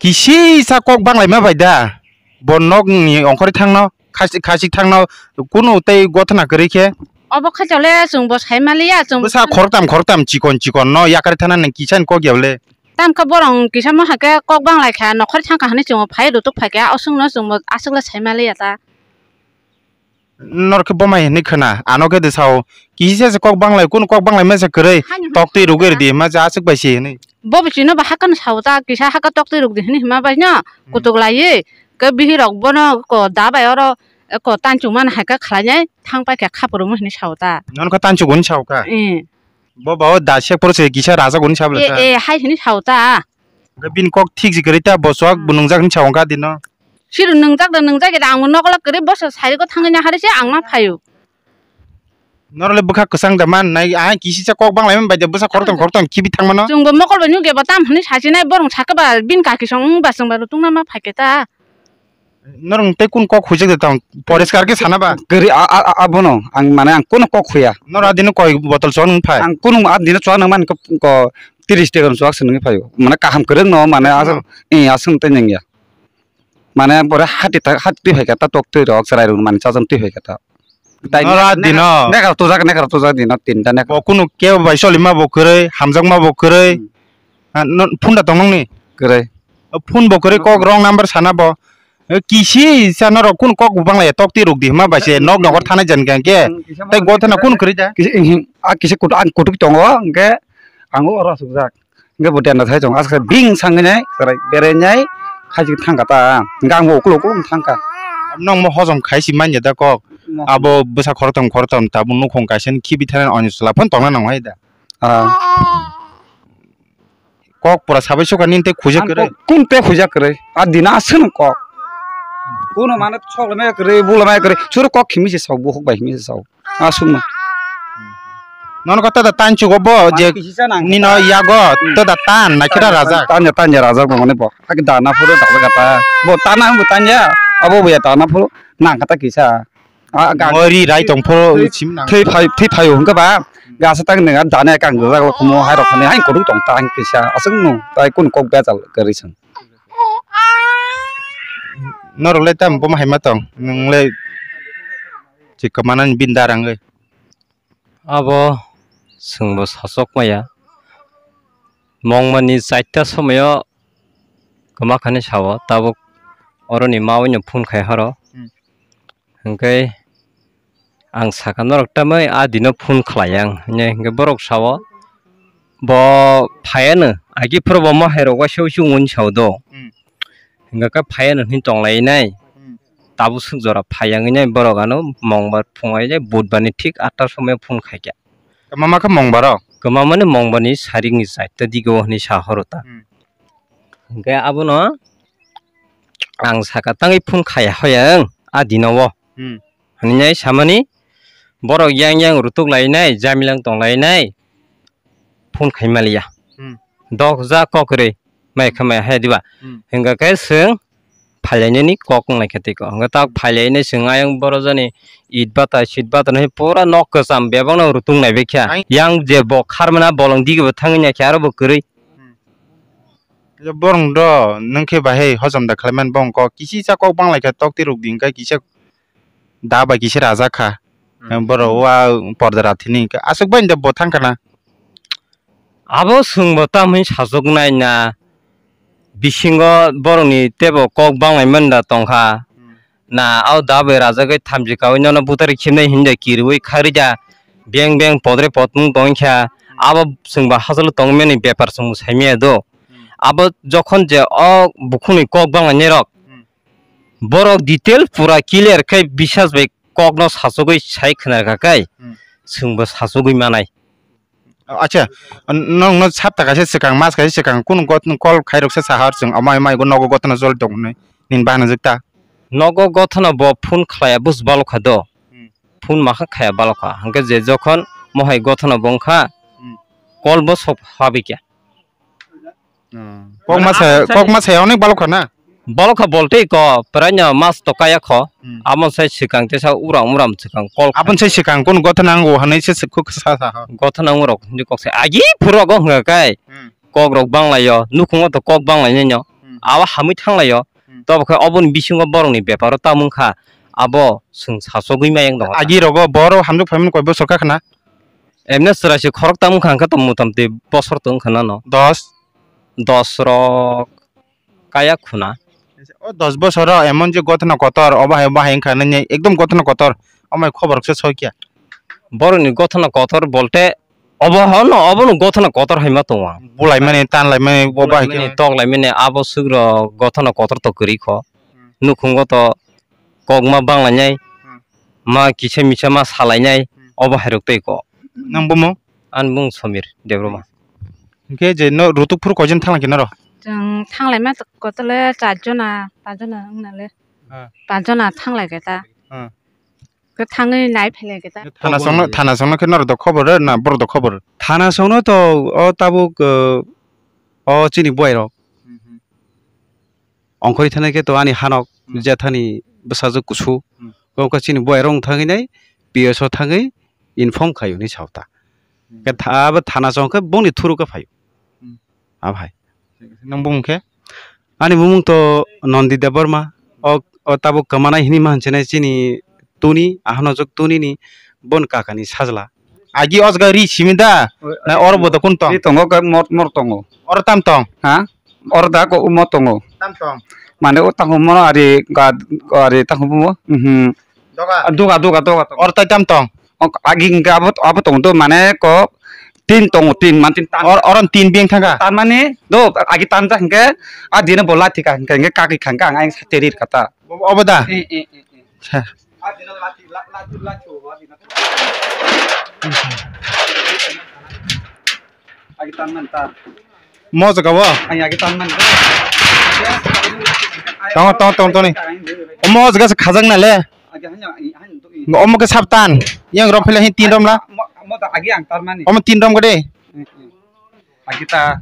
Kisisa kok banglaima bai da, bo nokni ongkhorwi thangno, khasi, khasi thangno, kunu tei gothana kwrwi khe. Obo khe chole chwngbo sai maliya, chwng bwsa khoroktam, khoroktam chikon, chikon no yakarwi thana nang kisa ni kok ya bole. Tamkhe borok kisa mo hakhe kok banglai kha, nokhorwi thangkha hwnwi chwngbo phai rutuk phaikha, o chwngno chwngbo aswk le sai maliya ta. Norok khe bo mai hinwi khwna, ano khe de sao, kisa se kok banglai, kunu kok banglai masa kwrwi, haino, toktwi rwgwi rwdi, masa aswk bai se hinwi. Bo bo chwino ba hakano sao ta, kisa haka toktwi rwgdi hinwi hima bai no, hmm, kutuk laiwi, khe bihirok bono ko da bai oro, Eko tanchuk mani hai khe khlainai thang paikha khapuru mo hinwi sao ta. Nono khe tanchuk hwnwi sao kha? Eh. Bo ba o da sek poro se kisa rajak hwnwi sabo le ta? Eh, eh, hai hinwi sao ta. Hwnkhe bini kok thik si kwrwi ta, bo chuak bo nwngjak hinwi sao kha dino. Siro nwngjak da nwngjak da ang nokola kwrwi boso sari go thangwi na hari se ang ma phaio. Norok le bwkha kwchang da man nai, ah, kisisa kok bang lai man bai de, bwsa khorokthom khorokthom khibi thang mano. Chwng bo mokol bai nugya ba tam hwnwi sachi nai, borong sakha ba bini kaki song wng ba chwng ba rutungna ma phai khe ta. Norok tei kun kok huijak de tong, poriskar khe sana ba. Kwrwi a, a, a, abono ang mane ang kunu kok huya. Norok adino koi botol chuak nung phai. Ang kunu adino chuak nang man ko, ko tiris teka chuak se nungwi phaio. Mane kaham kwrwng no mane aswk, eh, aswk tei nungya. Mane pore hati ta, hati twi phaikha ta tok twi rok chwrai rok mane chajang twi phaikha ta. Tai nora nekar, dino. Nekar tujak, nekar tujak dino tinta nekar. Bo kunu kebo bai solima bo kwrwi, hamjakma bo kwrwi. Hmm. Ha, no, phone da tong nongni? Kwrwi. O phone bo kwrwi kok wrong number sana bo. E, kisi sa norok kunu kok bo bang lai tok twi rok di hima bai se nok nokor thanai jan khe. Hmm, kisa tei ma gothana kunu kwrwi da? Kisa, hmm, a kisa kutu, ang kutuk tongo, hwnkhe ang o oro asukjak. Hwnkhe bo dena thai chong, aswk bing sangwi nai, chwrai berai nai, khaisik thangkha ta, hwnkhe ang bo ukuluk ukuluk thangkha. Nokmo hojom khai si manya da kok. Abo bwsa khorokthom khorokthom tabuk nukhung kaisa ni khibi thani oni chwla phano tongna nang hai da. Ah. Kok pura sabai sukha nini tei khuijak kwrwi. Kok kun tei khuijak kwrwi. A dina aswk kok. Kuno mane sok lamaya kwrwi, bu lamaya kwrwi. Churu kok khimi se sok, bukhuk bai khimi se sok. Aswkno. Nono kok tada tan chugo bo je nino yago tada tan naikhe da rajak. Tanya, tanya rajak bo mane bo. Hake dana phuru dana kata. Bo tana bo tanya. Abo bo ya dana phuru nang kata kisa. Mori rai tong phuru sim nang. Thwi phai, thwi phaio hwnkhe ba. Gasa tang nang dana kang rajak bo khumo hai rok khani hai kodu tong ta kisa. Aswkno tai kun kok bejal kwrwi song. Norok le tamo bomo hai ma tong. Nwng le. Chikka manani bini darang oi. Abo chwngbo sachok maya. Mongmani chaita somoyo kwmakhani sao, tabuk oroni mawi no phone khai horo. Hmm. Hwnkhe ang sakha norok tamwi a dino phone khlai ang hwnwi, hwnkhe borok sao bo phaiya no, agi phuru bo mohai rok waisa waisa wngwi sao do. Hmm. Hwnkhe khe phaiya no hwnwi tong lai nai. Hmm. Tabuk swk jora phai ya wngwi nai borok ano mongbar phung ai nai budbar ni thik atta somoy phone khai kha. Kwma ma khe mongbar o? Kwma mani mongbar ni sarik ni chaita digo hwnwi sa horo ta. Hmm. Hwnkhe abono ang sakha tangwi phone khai ya hoya ang a dino o. Hmm. Hwnwi nai samani borok yang yang rutuk lai nai, jamilang tong lai nai. Phone khai maliya. Hmm. Dok ja kok rwi mai kha mai hai diba. Hmm. Hingga khe chwng phailainani kok wngnai khe tei kok. Hingga tak phailainai chwng ayang boro jani it bata sit bata no pura nok kwcham bebak no rutung nai bai kha. Ai. Yang je bo kharmana bolong digi bo thangwi nai khe aro bo kwrwi. Hmm. Je borong do nwng khe bahai hojom da khlai man bong kok kisi cha kok bang lai kha tok twi ruk di hingka kisa da bai kisa rajak kha. Hmm. Borok wa porda rathini hingka aswk bai da bo thang kha na. Abo chwngbo tamni sajwknai na bisingo borokni teibo kok banglaimani da tongkha. Hmm. Na o da bai rajagwi thamchi kaui nono butari khimnai hinwi da kiriui kharwi da beng beng podre potmung tongkha. Hmm. Abo chwngbo hachalo tongmani bepar chwngbo saimaya do. Hmm. Abo jokhon je o bukhukni kok banglainai rok, hmm, borok detail pura clear khe bisas bai kokno sachogwi sai khna rwkha khe, hmm, chwngbo sachogwi manai. Acha, nwng no sapta kaisa swkang, mas kaisa swkang, kunu got-, call khairoksa sahar chwng amai mai go nogo gothana jol tong hinwi nini bahai nangjakta? Nogo gothana bo phone khlaiya bus balokha do. Hmm. Phone makha khaya balokha. Hwnkhe je jokhon mohai gothana bo wngkha, hmm, call bo sok habikya. Hmm. Kok ma saya, kok ma saya onek balokha na? Balokha bolte ko, praino mas to kaya kho. Hmm. Amo sai swkang te sa uram uram swkang kol. Abon sai swkang kun gothana ango hanai se khuk sa sa ha. Gothana ango rok ni kok sai agi phuru go hwnga kai. Hmm. Kok rok banglaio, nukhungo to kok banglainai no. Hmm. Abo hamwi thanglaio. Hmm. Tobo khe oboni bisingo borokni beparo tamung kha. Abo chwng sachogwi mayang dongo. Agi rogo borok hamjak phaimani koi bosor kha khna? Emne chwraisi khorok tamung kha hwnkhe to motamti bosor to wngkha nano. Dos? Dos rok kaya khuna. O dos bosoro emon je gothana kotor, obo hai, obo hai wngkha nini ekdom gothana kotor, omo hai khobor se soi kya? Borokni gothana kotor bolte obo hono, obono gothana kotor hai ma tongo. Bulaimani, tanlaimani, obo hai khe. Bulaimani, toklaimani, abo swk rok gothana kotor to kwrwi kho. Hmm. Nukhungo to kok ma banglainai, Hmm. ma kisa misa ma salainai, Hmm. obo hairok tei ko. Nang bumung? Ani bumung Somir Debbarma. Hingke je no rutuk phuru koijon thangla khe noro? Chwng thanglaima kotole char jona, panch jona wngna le. Hmm. Panch jona thanglai khe ta. Hmm. Khe thangwi nai phailai khe ta. Thana songno, thana songno khe noro do khobor na borok do khobor? Thana songno to o tabuk, uh, o chini buai rok. Hmm, hmm. Ongkhorwi thanai khe to ani hanok Hmm. jethani bwsajwk kusu. Hmm. Kok chini buai rok thangwi nai P S o thangwi inform khai hwnwi sao ta. Hmm. Khe tha-, abo thana song khe bongni thuru khe phaio. Hmm. A bhai. Nang bumung khe? Ani bumung to Nondi Debbarma. O, o tabuk kwmanai hwnwi ma hwnsinai chini tuni, ahano jok tuni ni bon kakani sajla. Agi o jaga ri simi da? Na oro bo da kun tong? Ri tongo, ka mor, mor tongo. Oro tam tong? Ha? Oro da ko umo tongo. Tam tong? Mane o tango mono ari ga, ari tango mo. Mhm. Doga? Ah, doga, doga, doga tongo. Oro tai tam tong? O, agi hingke abo, abo tongo do, mane ko tin tongo, tin, man tin tan. Or, oron tin beng thangka? Tan mani do, agi tan ja hingke, a dine bo lathi ka hingke, hingke kaki khangka ang ayang sateri kata. Obo, obo da? Eh, eh, eh, eh. Ha. A dine lathi, la-, lathi, lathi, obo a dine. Agi tan man ta. Mo jaga bo? Ang agi tan man. Tongo, tongo, tongo, tongo. Omo jaga se khajak na le. Agi hanya, hanya tu i. Omo ke sab tan. Yang rom phele hin tin rom la. Mo, mo ta agi ang tan mani. Omo tin rom gede. Eh, eh. Agi ta.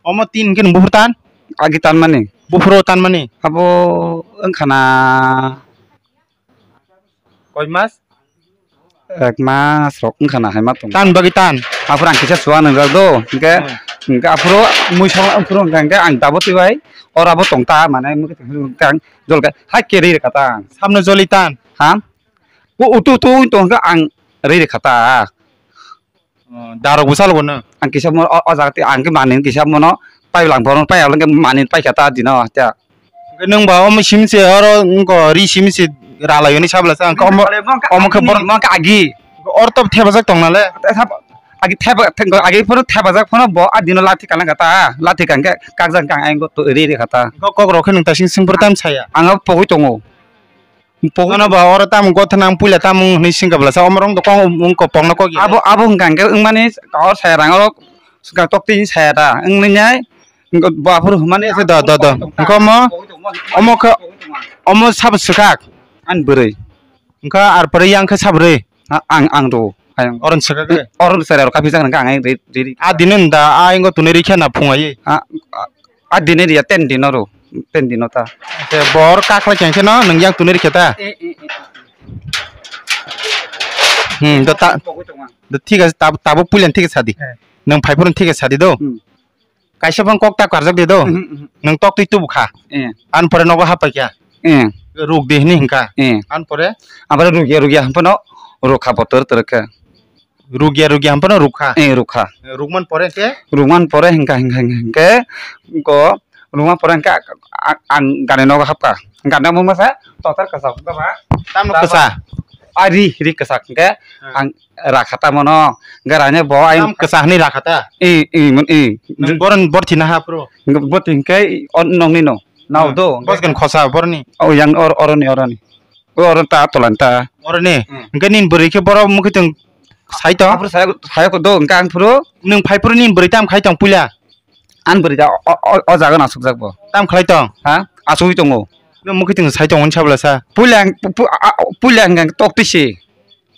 Omo tin ke buphur tan? Agi tan mani. Buphuro tan mani. Abo wngkhana. Koi mas? Ek mas rok wngkha na hai ma tong. Tan bagwi tan. Aphuru ang kisa suwa nwngjak do. Hingke, Hmm. hingke aphuru mui song aphuru hingke, hingke ang dabo twi bai. Ora bo tong ta mane mui khe tong ta jol khe hai khe ri rwkha ta. Samno joli tan. Ha? O utu utu tong khe ang ri rwkha ta. Oh, darok bwsalo bono? Ang kisa mo-, o, o jaga twi ang khe manwi kisa mono pai lang bono pai lang khe manwi pai kha ta dino ta. Hwnkhe nwng ba omo simi se oro wngkha ri simi se ralai hwnwi sabla sa, hwnkhe omo, omo khe borok mo khe agi. Oro to thepajak tong nale? Agi thep-, agi phano thepajak phano bo a dino lathi kalang kha ta, lathi kang khe kakjak kang ayang ri ri kha ta. Kok rok khe nwng ta sing sing phuru tam saya? Ang pogwi tongo. Pogwi. Ano ba oro tamo gotha nang puila tamo hwnwi singka bwlasa omorok to kong wng kopong no kok ya. Abo, abo hwnkha hwnkhe wngmani kahor saya rang oro swkang tok twi saya ta wngmani hwnkhe bo aphuru hwnmani. Ese do, do, do. Hwnkhe omo, omo khe, omo sabo swkak? Ani bwrwi. Hwnkhe ar pore yang khe sabrwi? A-, ang, ang do. Ayang. Oron swkak khe? Oron saya rok kaphi jak hwnkhe ang ai ri, ri, ri. A dino da, a ingo tunui rikha na phung ai? A, a, A dini riya ten dino ro, ten dino ta. Te bor kaklai keng khe no nwng yang tunui rikhe ta? Eh, eh, eh, eh. Hmm, do ta, Pogwi tongma. Do thik ase, tab-, tabuk puilan thik sadi. Eh. Nwng phaiphuru thik sadi do. Hmm. Kaisa bang kok ta karjak de do. Mhm, mhm. Nwng tok twi tubu kha. Eh. An pore nogo hapai kha. Eh. Ruk de hini hingka. Eh. An pore? Abare rugya, rugya hampano rukha botor torokha. Rugya, rugya hampano rukha. Eh, rukha. Rukman pore khe? Rukman pore hingka, hingka, hingka, hingke, ko, rukman pore hingke a-, a-, ang gani nogo hapka. Gani omo masa, totar kasa hapka ba. Tamo kasa? A ri, ri kasa hingke, Hmm. ang rakha ta mono, garane bo ai Tam kasa hini rakha ta? I, i, mun, i. Nang boron bor thina ha pro? Bor hingke, on nong ni no. Nao Hmm. do. Bos gan khosa borni? O yang or, oroni, oroni. O oro ta tolan ta. Oroni? Hmm. Hingke nin bwrwi khe boro mukhi tong sai tong? Aphuru saya, saya do hingke ang phuru. Nwng phai phuru nin bwrwi tam khai tong puila? An bwrwi da o, o, o jaga no asukjak bo. Tam khlai tong? Ha? Asugwi tongo. Nwng mukhi tong sai tong hwnwi sabla sa? Puila ang, pu-, pu-, a, a, puila ang tok twi si.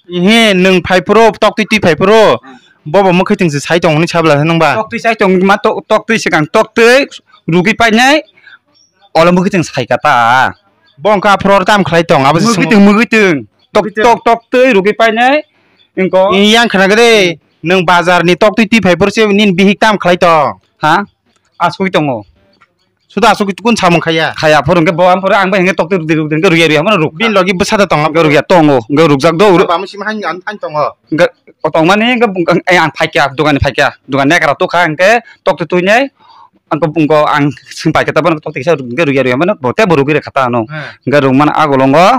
He, nwng phai phuru, tok twi twi phai phuru. Hmm. Bobo mukhi tong se sai tong hwnwi sabla sa nwng ba? Tok twi sai tong ma tok, tok twi swkang tok twi rugwi painai. Olo mukhi tong sai kha ta. Bo wngkha aphuru oro tam khlai tong, abo se Mukhi swngmung. Tong, mukhi tong. Tok, Mukhi tong. Tok, tok twi rugwi painai. Wngkha. Yang khna gede, Hmm. nwng bazar ni tok twi twi phai phuru se nini bihik tam khlai tong. Ha? Asugwi tongo. Suda asugwi kun samung khaya. Khaya phuru hwnkhe bo aphuru ang bai hwnkhe tok twi rugwi rugwi hwnkhe rugya rugya hamono ruk. Bini logi bwsa da tong. Hwnkhe rugya tongo. Hwnkhe rukjak do. Bami simi hain ang thain tongo. Hwnkhe o tongmani hwnkhe ang phaikya, dogan ni phaikya. Dogan ni ekra tukha hwnkhe tok twi twi nai. Ang ko bungko ang sing pai khe ta bono tok twi kisa hwnkhe rugya rugya mano bo tei bo rugwi rwkha ta ano. Hmm. Hwnkhe rukmani agulongo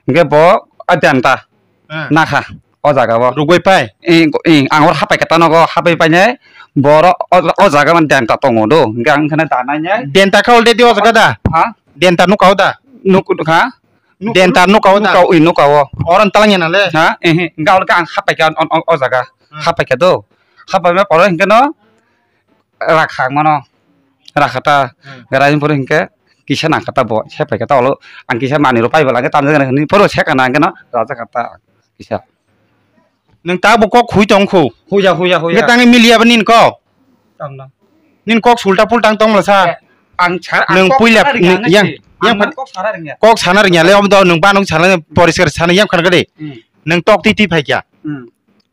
hwnkhe bo a denta Hmm. nakha o jaga o. Rugwi pai? Ing, ing, ang oro hapai khe ta nogo hapai painai bo oro o, o jaga mani denta tongo do. Hwnkhe ang khana da nainai. Denta khe already o jaga da? Ha? Denta nukha o da? Nuk-, ha? Dentar nuka o da? Nuka o, ui, nuka o. Oron talangya na le? Ha? Ehe, hingke oro khe ang hapaikha o, o, o jaga. Hmm. Hapaikha do. Hapaima pore hingke no rakha mano. Rakha ta. Hmm. Garai pore hingke kisa nangkha ta bo. Sepaikha ta olo. Ang kisa manwi rok paiba lage tamjani hwnwi poro sekha nangkhe no rajakha ta kisa. Nwng ta bo kok hui tong kho. Huya, huya, huya. Hingke tangni miliya ba nini kok? Tamna. Nini kok sulta pulta wng tong mala sa? Eh, ang sar, ang Nwng kok puila sana rwngya, nini ang yang, nasi. Yang Ang phan-, kok sana rwngya. Kok sana rwngya le, omo do nwng ba nwng sana poriskar sana yang khan gade. Hmm. Nwng tok twi twi phai kya? Hmm.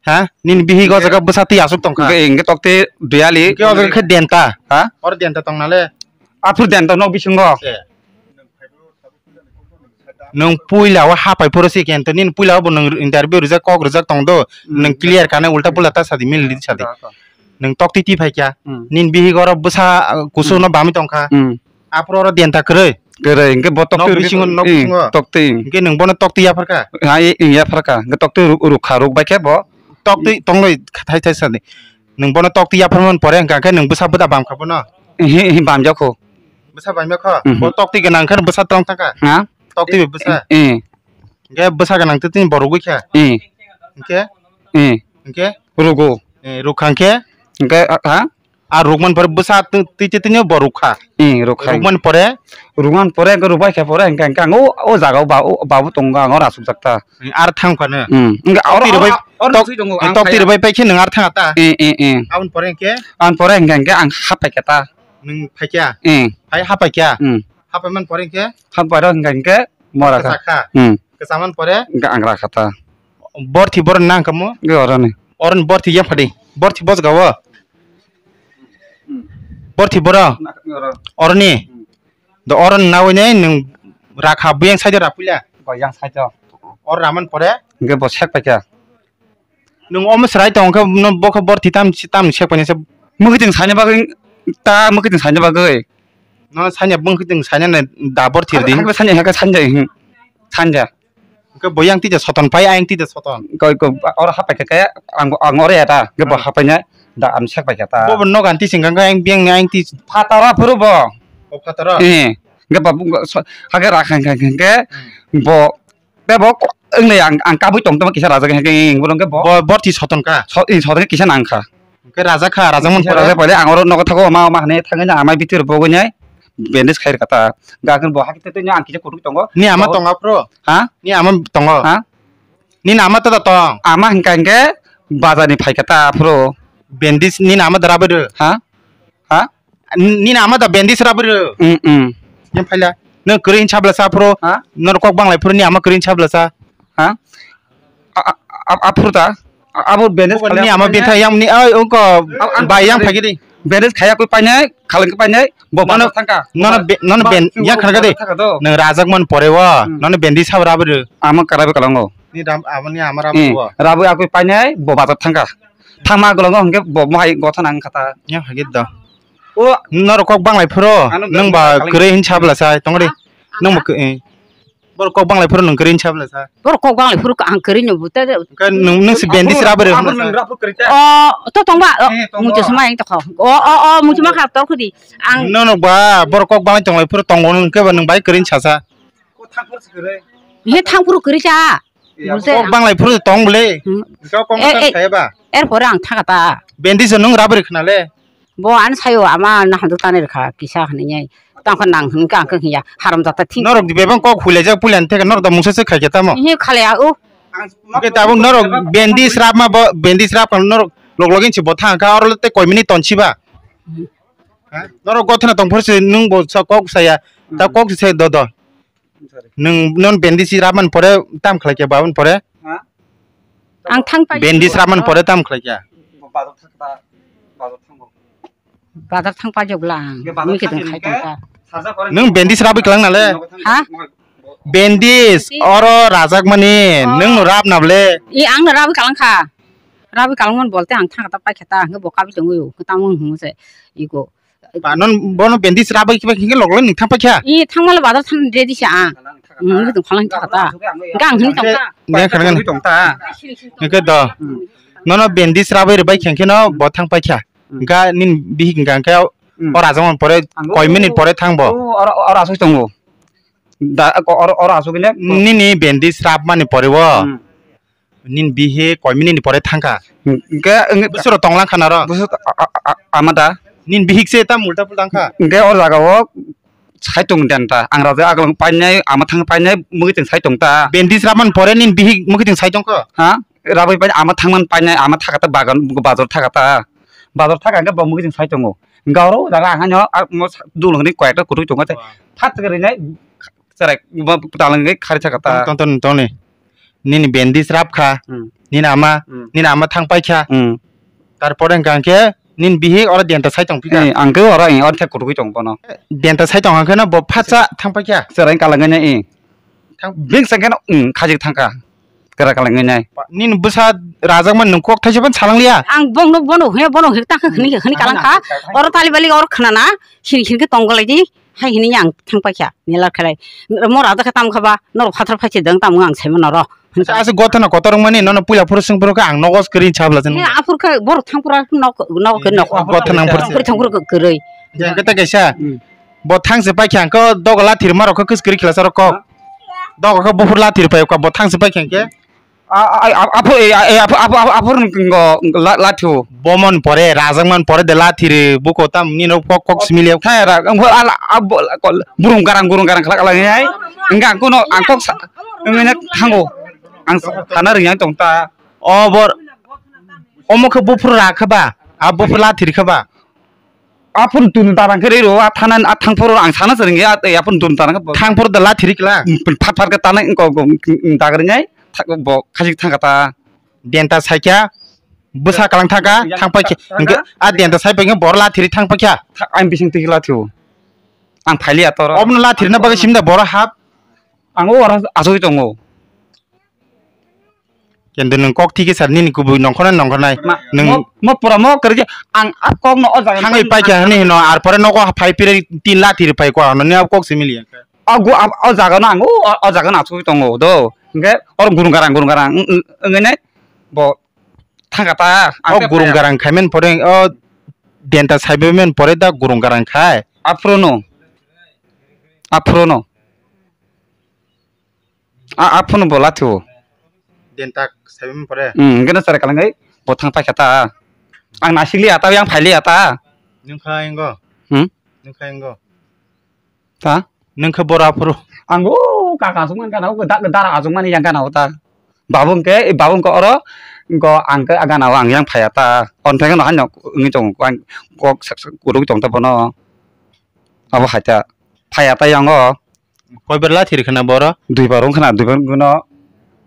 Ha? Nini bihi go Hingke jaga bwsa twi asuk tong kha. Hingke, hingke tok twi duyali. Hingke o jaga khe denta. Ha? Or denta tong na le? Aphuru denta nok bisingo. Eh. Nwng puila o hapai phuru si kento nini puila o bo nwng interview rijak kok rijak tong do, Hmm. Nwng clear kane ulta pulta ta sadi mili di sadi. Nwng tok twi twi phai kya. Hmm. Nini bihi goro bwsa, uh, kusu Hmm. no bami tong kha. Hmm. Aphuru oro denta kwrwi. Kwrwi, hingke bo tok Nok twi bisingo, nok eh, bisingo. Tok twi. Hingke nwng bono tok twi yaphar kha? Ha, eh, eh, yaphar kha. Hingke tok twi ru-, rukha, ruk bai khe bo. Tok twi tong noi thai thai sadi. Nwng bono tok twi yaphar man pore hingka khe nwng bwsa bwda bam kha bono? Ehe, ehe, bam jak kho. Bwsa bam jak kho? Mhm. Bo tok twi gwnang khe bwsa tong thang kha? Ha? Tok twi bwsa? Eh. Hingke bwsa gwnang twi twi bo rugwi kha? Eh. Hingke? Eh. Hingke? Rugo. Eh, ruk kha hingke? Hingke, ha? A rukman pore bwsa twi, twi, twi, twi bo rukha. Eh, rukha. Rukman pore? Rukman pore, hingke rukbai khe pore, hingke, hingke ang o, o jaga o ba, o babu tongo, ang oro asuk jak ta. Eh, ar thang phano? Hmm. Hingke oro, Twi rwbai, oro, oro tok, sui tongo, ang tok twi phai. Rwbai pai khe nwng ar thang ta? Eh, eh, eh. Aboni pore hingke? Aboni pore hingke, hingke ang hapai khe ta. Nwng phai kya? Eh. Phai hapai kya? Hmm. Hapai man pore hingke? Hapai ro hingke, hingke mora kha. Kwchak kha? Hmm. Kwchak man pore? Hingke ang ra kha ta. Borthi borok nang kamo? Hingke oro ni. Oro ni borthi yang phadi. Borthi bos gawo? Borthi boro? Na, oro. Oro ni? Hmm. Do oro ni nawi nai nwng rakha buyang side o rapuila? Bo yang side o. Oro raman pore? Hingke bo sek paikha. Nwng omo chwrai tong khe no bo khe borthi tam, tam sek painai se. Mwkhitwng saina bagwi ta, mwkhitwng saina bagwi. No sanya mwkhitwng saina nai da borthi di. Hakhe sanya, hakhe sanja, hmm. Sanja. Hwnkhe bo yang tija soton pai, ayang tija soton. Koi, koi, oro hapai khe, khe ang, ang oro ya ta, hwnkhe bo Hmm. hapai nai da ang sek pai khe ta. Bo, bo nogo ang tising kha, ang biyang ni ang tis- Phataro phuru bo. O phataro? Eh, hwnkhe bo, so, hakhe ra kha, kha, kha, khe Hmm. bo, tei bo ko-, wng lai ang, ang kabui tong tongma kisa rajak hwnkhe, hwnkhe bo. Bo, borthi soton kha? So, eh, soton khe kisa nang kha. Hwnkhe raja kha, raja mon Kisa pore? Raja pore, ang oro nogo thago, ma, ma hwnwi thangwi nai, amai bitir bo gwnai. Bandage khai rwkha ta. Ga khe bo hakhe twi twi ang kisa kutuk tongo. Ni ama Bo- tongo aphuru? Ha? Ni ama tongo? Ha? Nini ama tada tong? Ama hwnkha hwnkhe bazar ni phaikha ta aphuru. Bandage nini ama da rabwi rw? Ha? Ha? Nini ama da bandage rabwi rw? Mm, mm. Yang phaila. Nwng kwrwi hinsa bwlasa aphuru. Ha? Norok kok banglai phuru ni ama kwrwi hinsa bwlasa. Ha? A, a, a, aphuru ta? A, abo bandage Bukan khalai ni ama aphuru bintha yang ni, ai, ungko, Ang, ang bai yang khalai. Phaikhe di. Bandage khaya kwi painai, khalai kwi painai, bo Nono, bazar thangka. Nono be-, nono Ba, ben, sing ya bo khana kade. Bazar thangka do. Nang rajak man pore wo, Hmm. Nono bendi sab rabri. Ama karabe kalango. Ni ram, ama ni ama ram Eh, wo. Rabwi akwi painai, bo bazar thangka. Thangma golongo hwnkhe bo mohai gotha nang khata. Ya hagit da. O norok kok banglai phuro, Ano nang ba khalai. Kwrwi hin sabla sai, tongri. Ha? Nang ba kw-, eh. Borok kok banglai phuru nwng kwrwi hinsa bwla sa? Borok kok banglai phuru ang kwrwi no buta de. Hwnkhe nwng, nwng si bendi sra bwrwi Aphuru hwnsa? Nwng raphuru kwrwi ta? O, to tongba, o, eh, tongo. Muchung suma yang tokho. O, o, o, muchung ma kha tor khudi. Ang no, no, ba, borok kok banglai tonglai phuru tongo nwng khe ba nwng bai kwrwi hinsa sa? Ko thang phuru si kwrwi. He thang phuru kwrwi cha. Eh, Buse kok ang banglai phuru tong bwle. Hmm. Hwnkhe kok Eh, eh, saya ba? Er pore ang thaka ta. Bendi se nwng rabri khna le. Bo ano sayo ama na handu tane rwkha kisa hwnwi. Tamo khe nang hwnwi khe ang khe hiya haram jata thing. Norok di bebang kok huilai jak puila theke norok da mungsa se khai khe tamo. Hi khale a u. Hwnkhe tabuk norok bendi srap ma bo bendi srap kha norok log login si bo thang kha oro tei koi minute ton siba. Hmm. Ha? Norok gothana tong phor se nwng bo sa kok saya ta kok se do do. Nwng non bendi si raman pore tam khlai khe babun pore? Ha? Ang thang pai. Bendi si raman pore tam khlai khe? Bazar thang ta, bazar thang bo. Bazar thang pai jok lang. Bazar Mui khe thang thang khai ni thang khe ta. Sarja pore. Nwng bendi si rabwi klang nale? Ha? Bendi oro rajak mani, nwng no rap na ble? I ang no rabwi kalang kha. Rabwi kalang man bolte ang thang ta pai khe ta, hwnkhe bo kabwi tongwi, tamo hwnwi se, iko. Ba, non bono bendi sra bai kiba khe lok lok ning thang paikha. I thang mala bazar thang ready sa ang. Hmm, ngi tong khalang thang ta. Gang hin tong ta. Ngi khana ngi tong ta. Ngi do. Nono bendi sra bai bai kheng kheno bo thang paikha. Ga nin bihik gang khe o rajang pore koi minute pore thang bo. Ora ora asuk tongo. Da, ko-, oro, oro asugwi le. Nini bendi srap mani pore o. Hmm. Nini bihi koi minute ni pore thangkha. Hingke, hingke busuro tonglang khana ro. Busu a, a, a, ama da. Nini bihik se tam ulta pul thangkha. Hingke o jaga o saitung den ta. Ang raja aglang painai, ama thang painai, mui ting saitung ta. Bendi srap mani pore nini bihik mui ting saitung kho. Ha? Rabai pai ama thangman painai, ama thakata bagan, bazar thakata. Bazar thaka hingke bo mui ting saitungo. Hingke oro jaga ang haino, a, mo sa-, dul hwnwi koi ekta kutui tongo tei. Wah. Phat khe rinai, cherai, bo talang hingke khari thakata. Tong, tong, tong, tong ni. Nini bendi srap kha. Hmm. Nini ama, Hmm. nini ama thang pai kha. Hmm. Tarpore hingka hingke nini bihik oro denta sai tong phika. Eh, ang khe oro, eh, oro thek kutukui tong bono. Denta sai tong hingke no bo phatsa thang pai kha. Cherai kalang nai, eh. Thang- Bing sengke no, mm, khajik thangka. Kera kalang nai. Nini bwsa rajak man nung kok thaisa ban salang liya. Ang bono, bono hwe, bono hwe ta khani, khani kalang kha. Oro tali bali oro khana na, sini sini ke tong galai di. Hai hini yang thang pai kha. Nila khalai. Mo rajak kha tam kha ba, nor phathar phai se dang tam ang sai mano ro. Asa, asa gotha na kotor mani, nono puila phuru sing phuru kha ang nogo screen chabla jen. He, aphur kha bor thang pura nok, nok ke nok. Gotha nang phuru. Aphur thang pura kwrwi. Yang kata kaisa. Hmm. Bo thang se pai kha ang ko dogo lathir ma rok kho kwskri khla sa rok kok. Ha? Dogo kho buphur lathir pai kha bo thang se pai kha ang ke. A, a, a, aphur, e, a, e, aphur, aphur, aphur, aphur ngo la, lathu. Bomon pore, rajang man pore de lathir buko tam ni no kok, kok simili. Thai ra, ang bo ala, abo, la, kol, burung garang, burung garang khala khala ngai. Enggak, kuno ang kok sa, ngene thango. Ang sa, thana ring yang tong ta. O bor, omo khe buphur ra khe ba, a buphur lathir khe ba. Aphuru tun tarang khe rw, a thana, a thangphuru ang sana se rwngya, a, aphuru tun tarang khe bo. Thangphuru da lathiri kla. Phat phat khe tanai ko, ko, dagri nai, bo khajik thang kata. Denta saikya, bwsa kalang thaka, thang pai khe, a denta sai pai khe bor lathiri thang pai kha. Ang bising twi lathio. Ang phailiya toro. Obno lathirina bagwi simda bor hap. Ang o ora asoi tongo. Kendo nwng kok thiki sar nini kubui nongkhornai nongkhornai. Ma, nwng mo, mo pura mo kwrwi ang a kok no o jaga thangwi paikha hwnwi hino ar pore nogo phai pire tin lathir pai kwa hwnwi a kok simi liya. O gu, a, o jaga no ang o, o jaga no asugwi tongo do. Hwnkhe oro gurung garang gurung garang wng, wng, wngwi nai bo thangkha ta. O gurung garang khai men pore o denta saibai men pore da gurung garang khai. Aphuru no. Aphuru no. A, a phone bo lathio. Dentak saibi pore. Hmm, gana sare kalangai. Bo thang paikha ta. Ang naisik liya ta, yang phai liya ta. Nungkha ingo. Hmm? Nungkha ingo. Ta? Nungkha bora phuru. Ang o kaka asung man gana o, da, dara asung man yang gana o ta. Babung ke, babung ke oro, go ang ke gana o ang yang phai ta. On thang no han no ngi tong ang kok sak sak kuruk tong ta bono. Abo hai ta. Phai ta yang o. Koi ber lathir khna boro? Dui bar wng khna, dui bar wngno.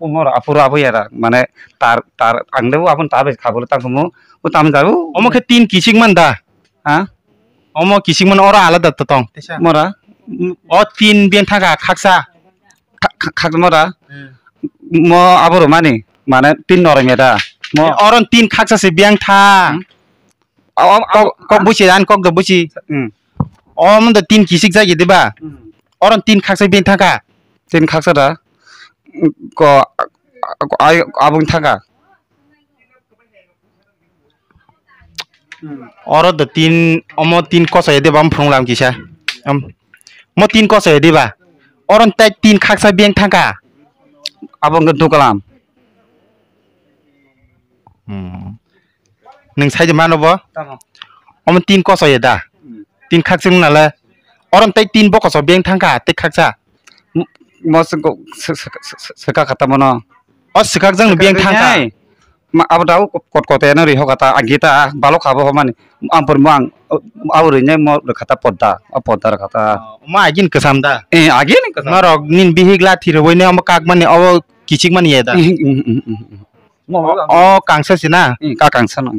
Umor aphuru abo yara, mane tar, tar, ang de abon tar bai khabolo tang khumu, o tamo jago. Omo khe tin kichik man da? Ha? Omo kichik man oro alada to tong. Mora? O tin ben thaka khaksa. Kha-, kha-, khak mora? Hmm. Mo aboro mani, mane tin norong ya da. Mo. Oron tin khaksa se biang tha. Hmm. O, o, kok, kok busi, an kok do busi. Hmm. O, mun do tin kisik jagi diba? Hmm. Oron tin khaksa bin thangka. Tin khaksa da? Ko, ai, abung thangka. Hmm. Oro do tin, omo tin koso ya diba, am phung lam kisa. Am, mo tin koso ya diba? Oron tai tin khaksa bin thangka. Abung do dukalam. Hmm. Nwng sai de mano bo? Tamo. Omo tin koso ye da? Hmm. Tin khaksa wng nale. Orom tai tin bo koso beng thangkha, tei khaksa. M-, mo se ko-, se, se, se, se, se ka kata mono. O swkak jang beng thangkha. Nai. Ma, abo da kot kot ya no ri ho kata, agi ta, balok khabo ho mani. Ampur mo ang, abo ri nai mo ri kata podda, o podda ri kata. Oh, ma agin kwsam da? Eh, agin kwsam. Norok nin bihik la thirwoi ne omo kak mani, obo kichik mani ye da? Eh, eh, eh, eh, eh. Mo, o, o kangsa si na? Eh, ka kangsa no.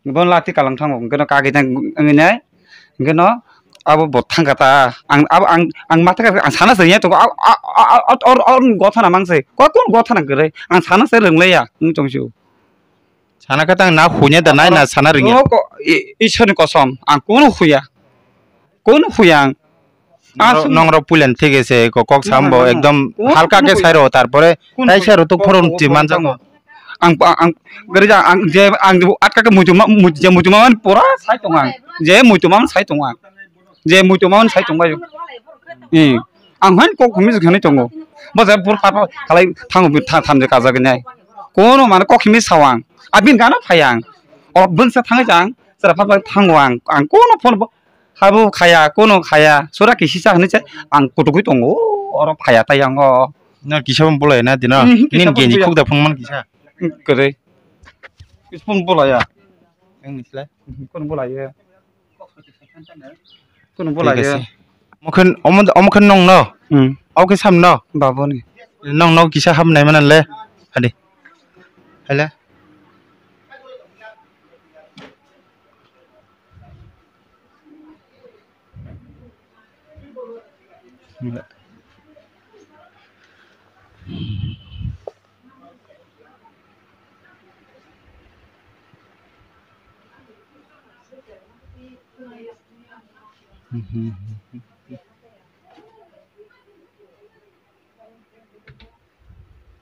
Bo lati kalang thango, hwnkhe no kagwi tang wngwi nai, hwnkhe no abo bo thangkha ta. Ang, abo ang, ang ma thangkha, ang sana se ya to, a, a, a, a, or, or, gotha na mang se. Ko, kon gotha na kwrwi? Ang sana se rwnglaiya, wng tong sio. Sana khe tang na hunya da nai na sana rwngya. O ko, i-, Ishwarni kosom, ang kunu huya. Kunu huya ang. Nongro-, nongro puilan thik ase, ko kok sambo ekdom halka ke sairo, tarpore tai sairo to phorom ti manjango. Ang, ang, ang, gari ja, ang, je, ang, atka ke muitu ma, muitu, je muitu ma man pura sai tong ang. Je muitu ma man sai tong ang. Je muitu ma hwn sai tongbai. Eh, ang hwn kok himi jwk hwnwi tongo. Bo je bur pha pha khalai thango bi tha tham je kajagwi nai. Kono mane kok himi sao ang. Abin gana phai ang. O bwngsa thangwi jang. Sera pha pha thango ang. Ang kono phone bo habo khaya, kono khaya. Sura kisi cha hwnwi se ang kutukwi tongo. Oro phaya tai ang o. Na kisa bo bolai na dino. Hmm, kisa nin bo genji bolai. Khuk da phung man kisa. Hmm, kwrwi. Kisa phone bolai ya. Ang ni slai. Hmm, kono bolai ya. Kono bolai ya. Thik ase. Omo khe, omo, omo khe nong no? Hmm. Omo khe sam no? Baboni. Nong no kisa ham nai mana le? Hadi. Hele.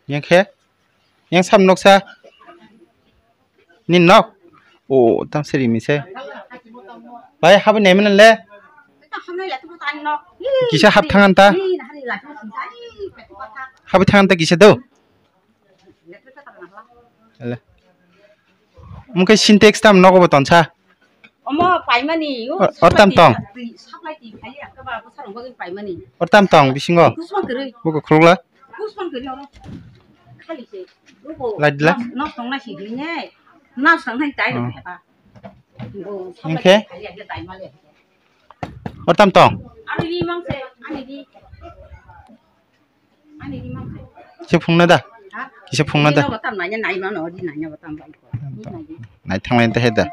Yang khe? Yang sam noksa? Ni nok? O, tam seri mi se. Bai, habi nai mene le? Kisa hap thangan ta? Habi thangan ta kisa do? Ele. Mungke Sintex tam nogo bo tonsa? Omo paimani, o, or tam tong? Supply twi phai ya, kaba bo sarong bagwi paimani. Or tam tong bisingo? Kusman kwrwi. Buko khulugla? Kusman kwrwi oro. Khali se. Buko. Light la? Nos, nos tongna si hine. Nos tong nai tai. Hmm. Bo supply. Hingkhe? Twi phai ya, ya tai male. Or tam tong? Ani di mang se, ani di. Kisa phungna da? Ha? Kisa phungna da? Nai thanglaini ta he da?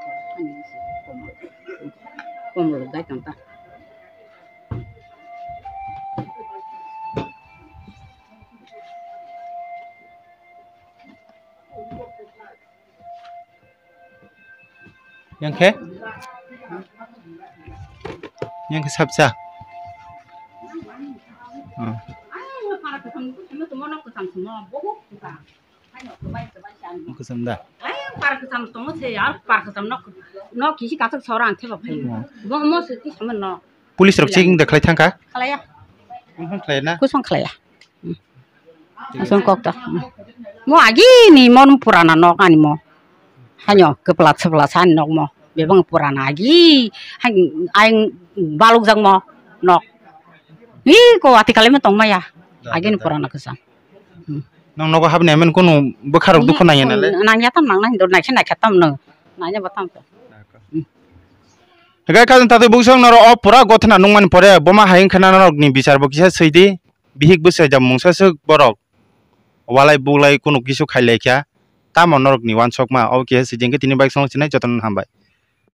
Yang khe? Yang khe sapsa. Hmm. Kwcham da. Police rok checking da khlai thangkha? Khlaiya. Kusung khlaiya. Asong kok ta. Mo agi ni mo purana nok ani mo. Hanyo kepla sepla san nok mo. Bebang purana agi. Hang aing baluk jang mo nok. Ni ko ati kali mo tong maya. Agi ni purana kesan. Nang nogo habni amen kunu bwkharok dukhu nangya nale? Nangya tam nang nang dor naikhe naikhe tam no. Nangya batam to. Gai kajang tatwi buksong noro o pura gothana nungmani pore boma hayung khana norok ni bichar bo kisa swi di. Bihik bwsai da mungsa swk borok walai bulai kunu kisu khai lai kha, tamo norok ni wansokma obo kisa swijeng khe tini bike song sinai jotono hambai.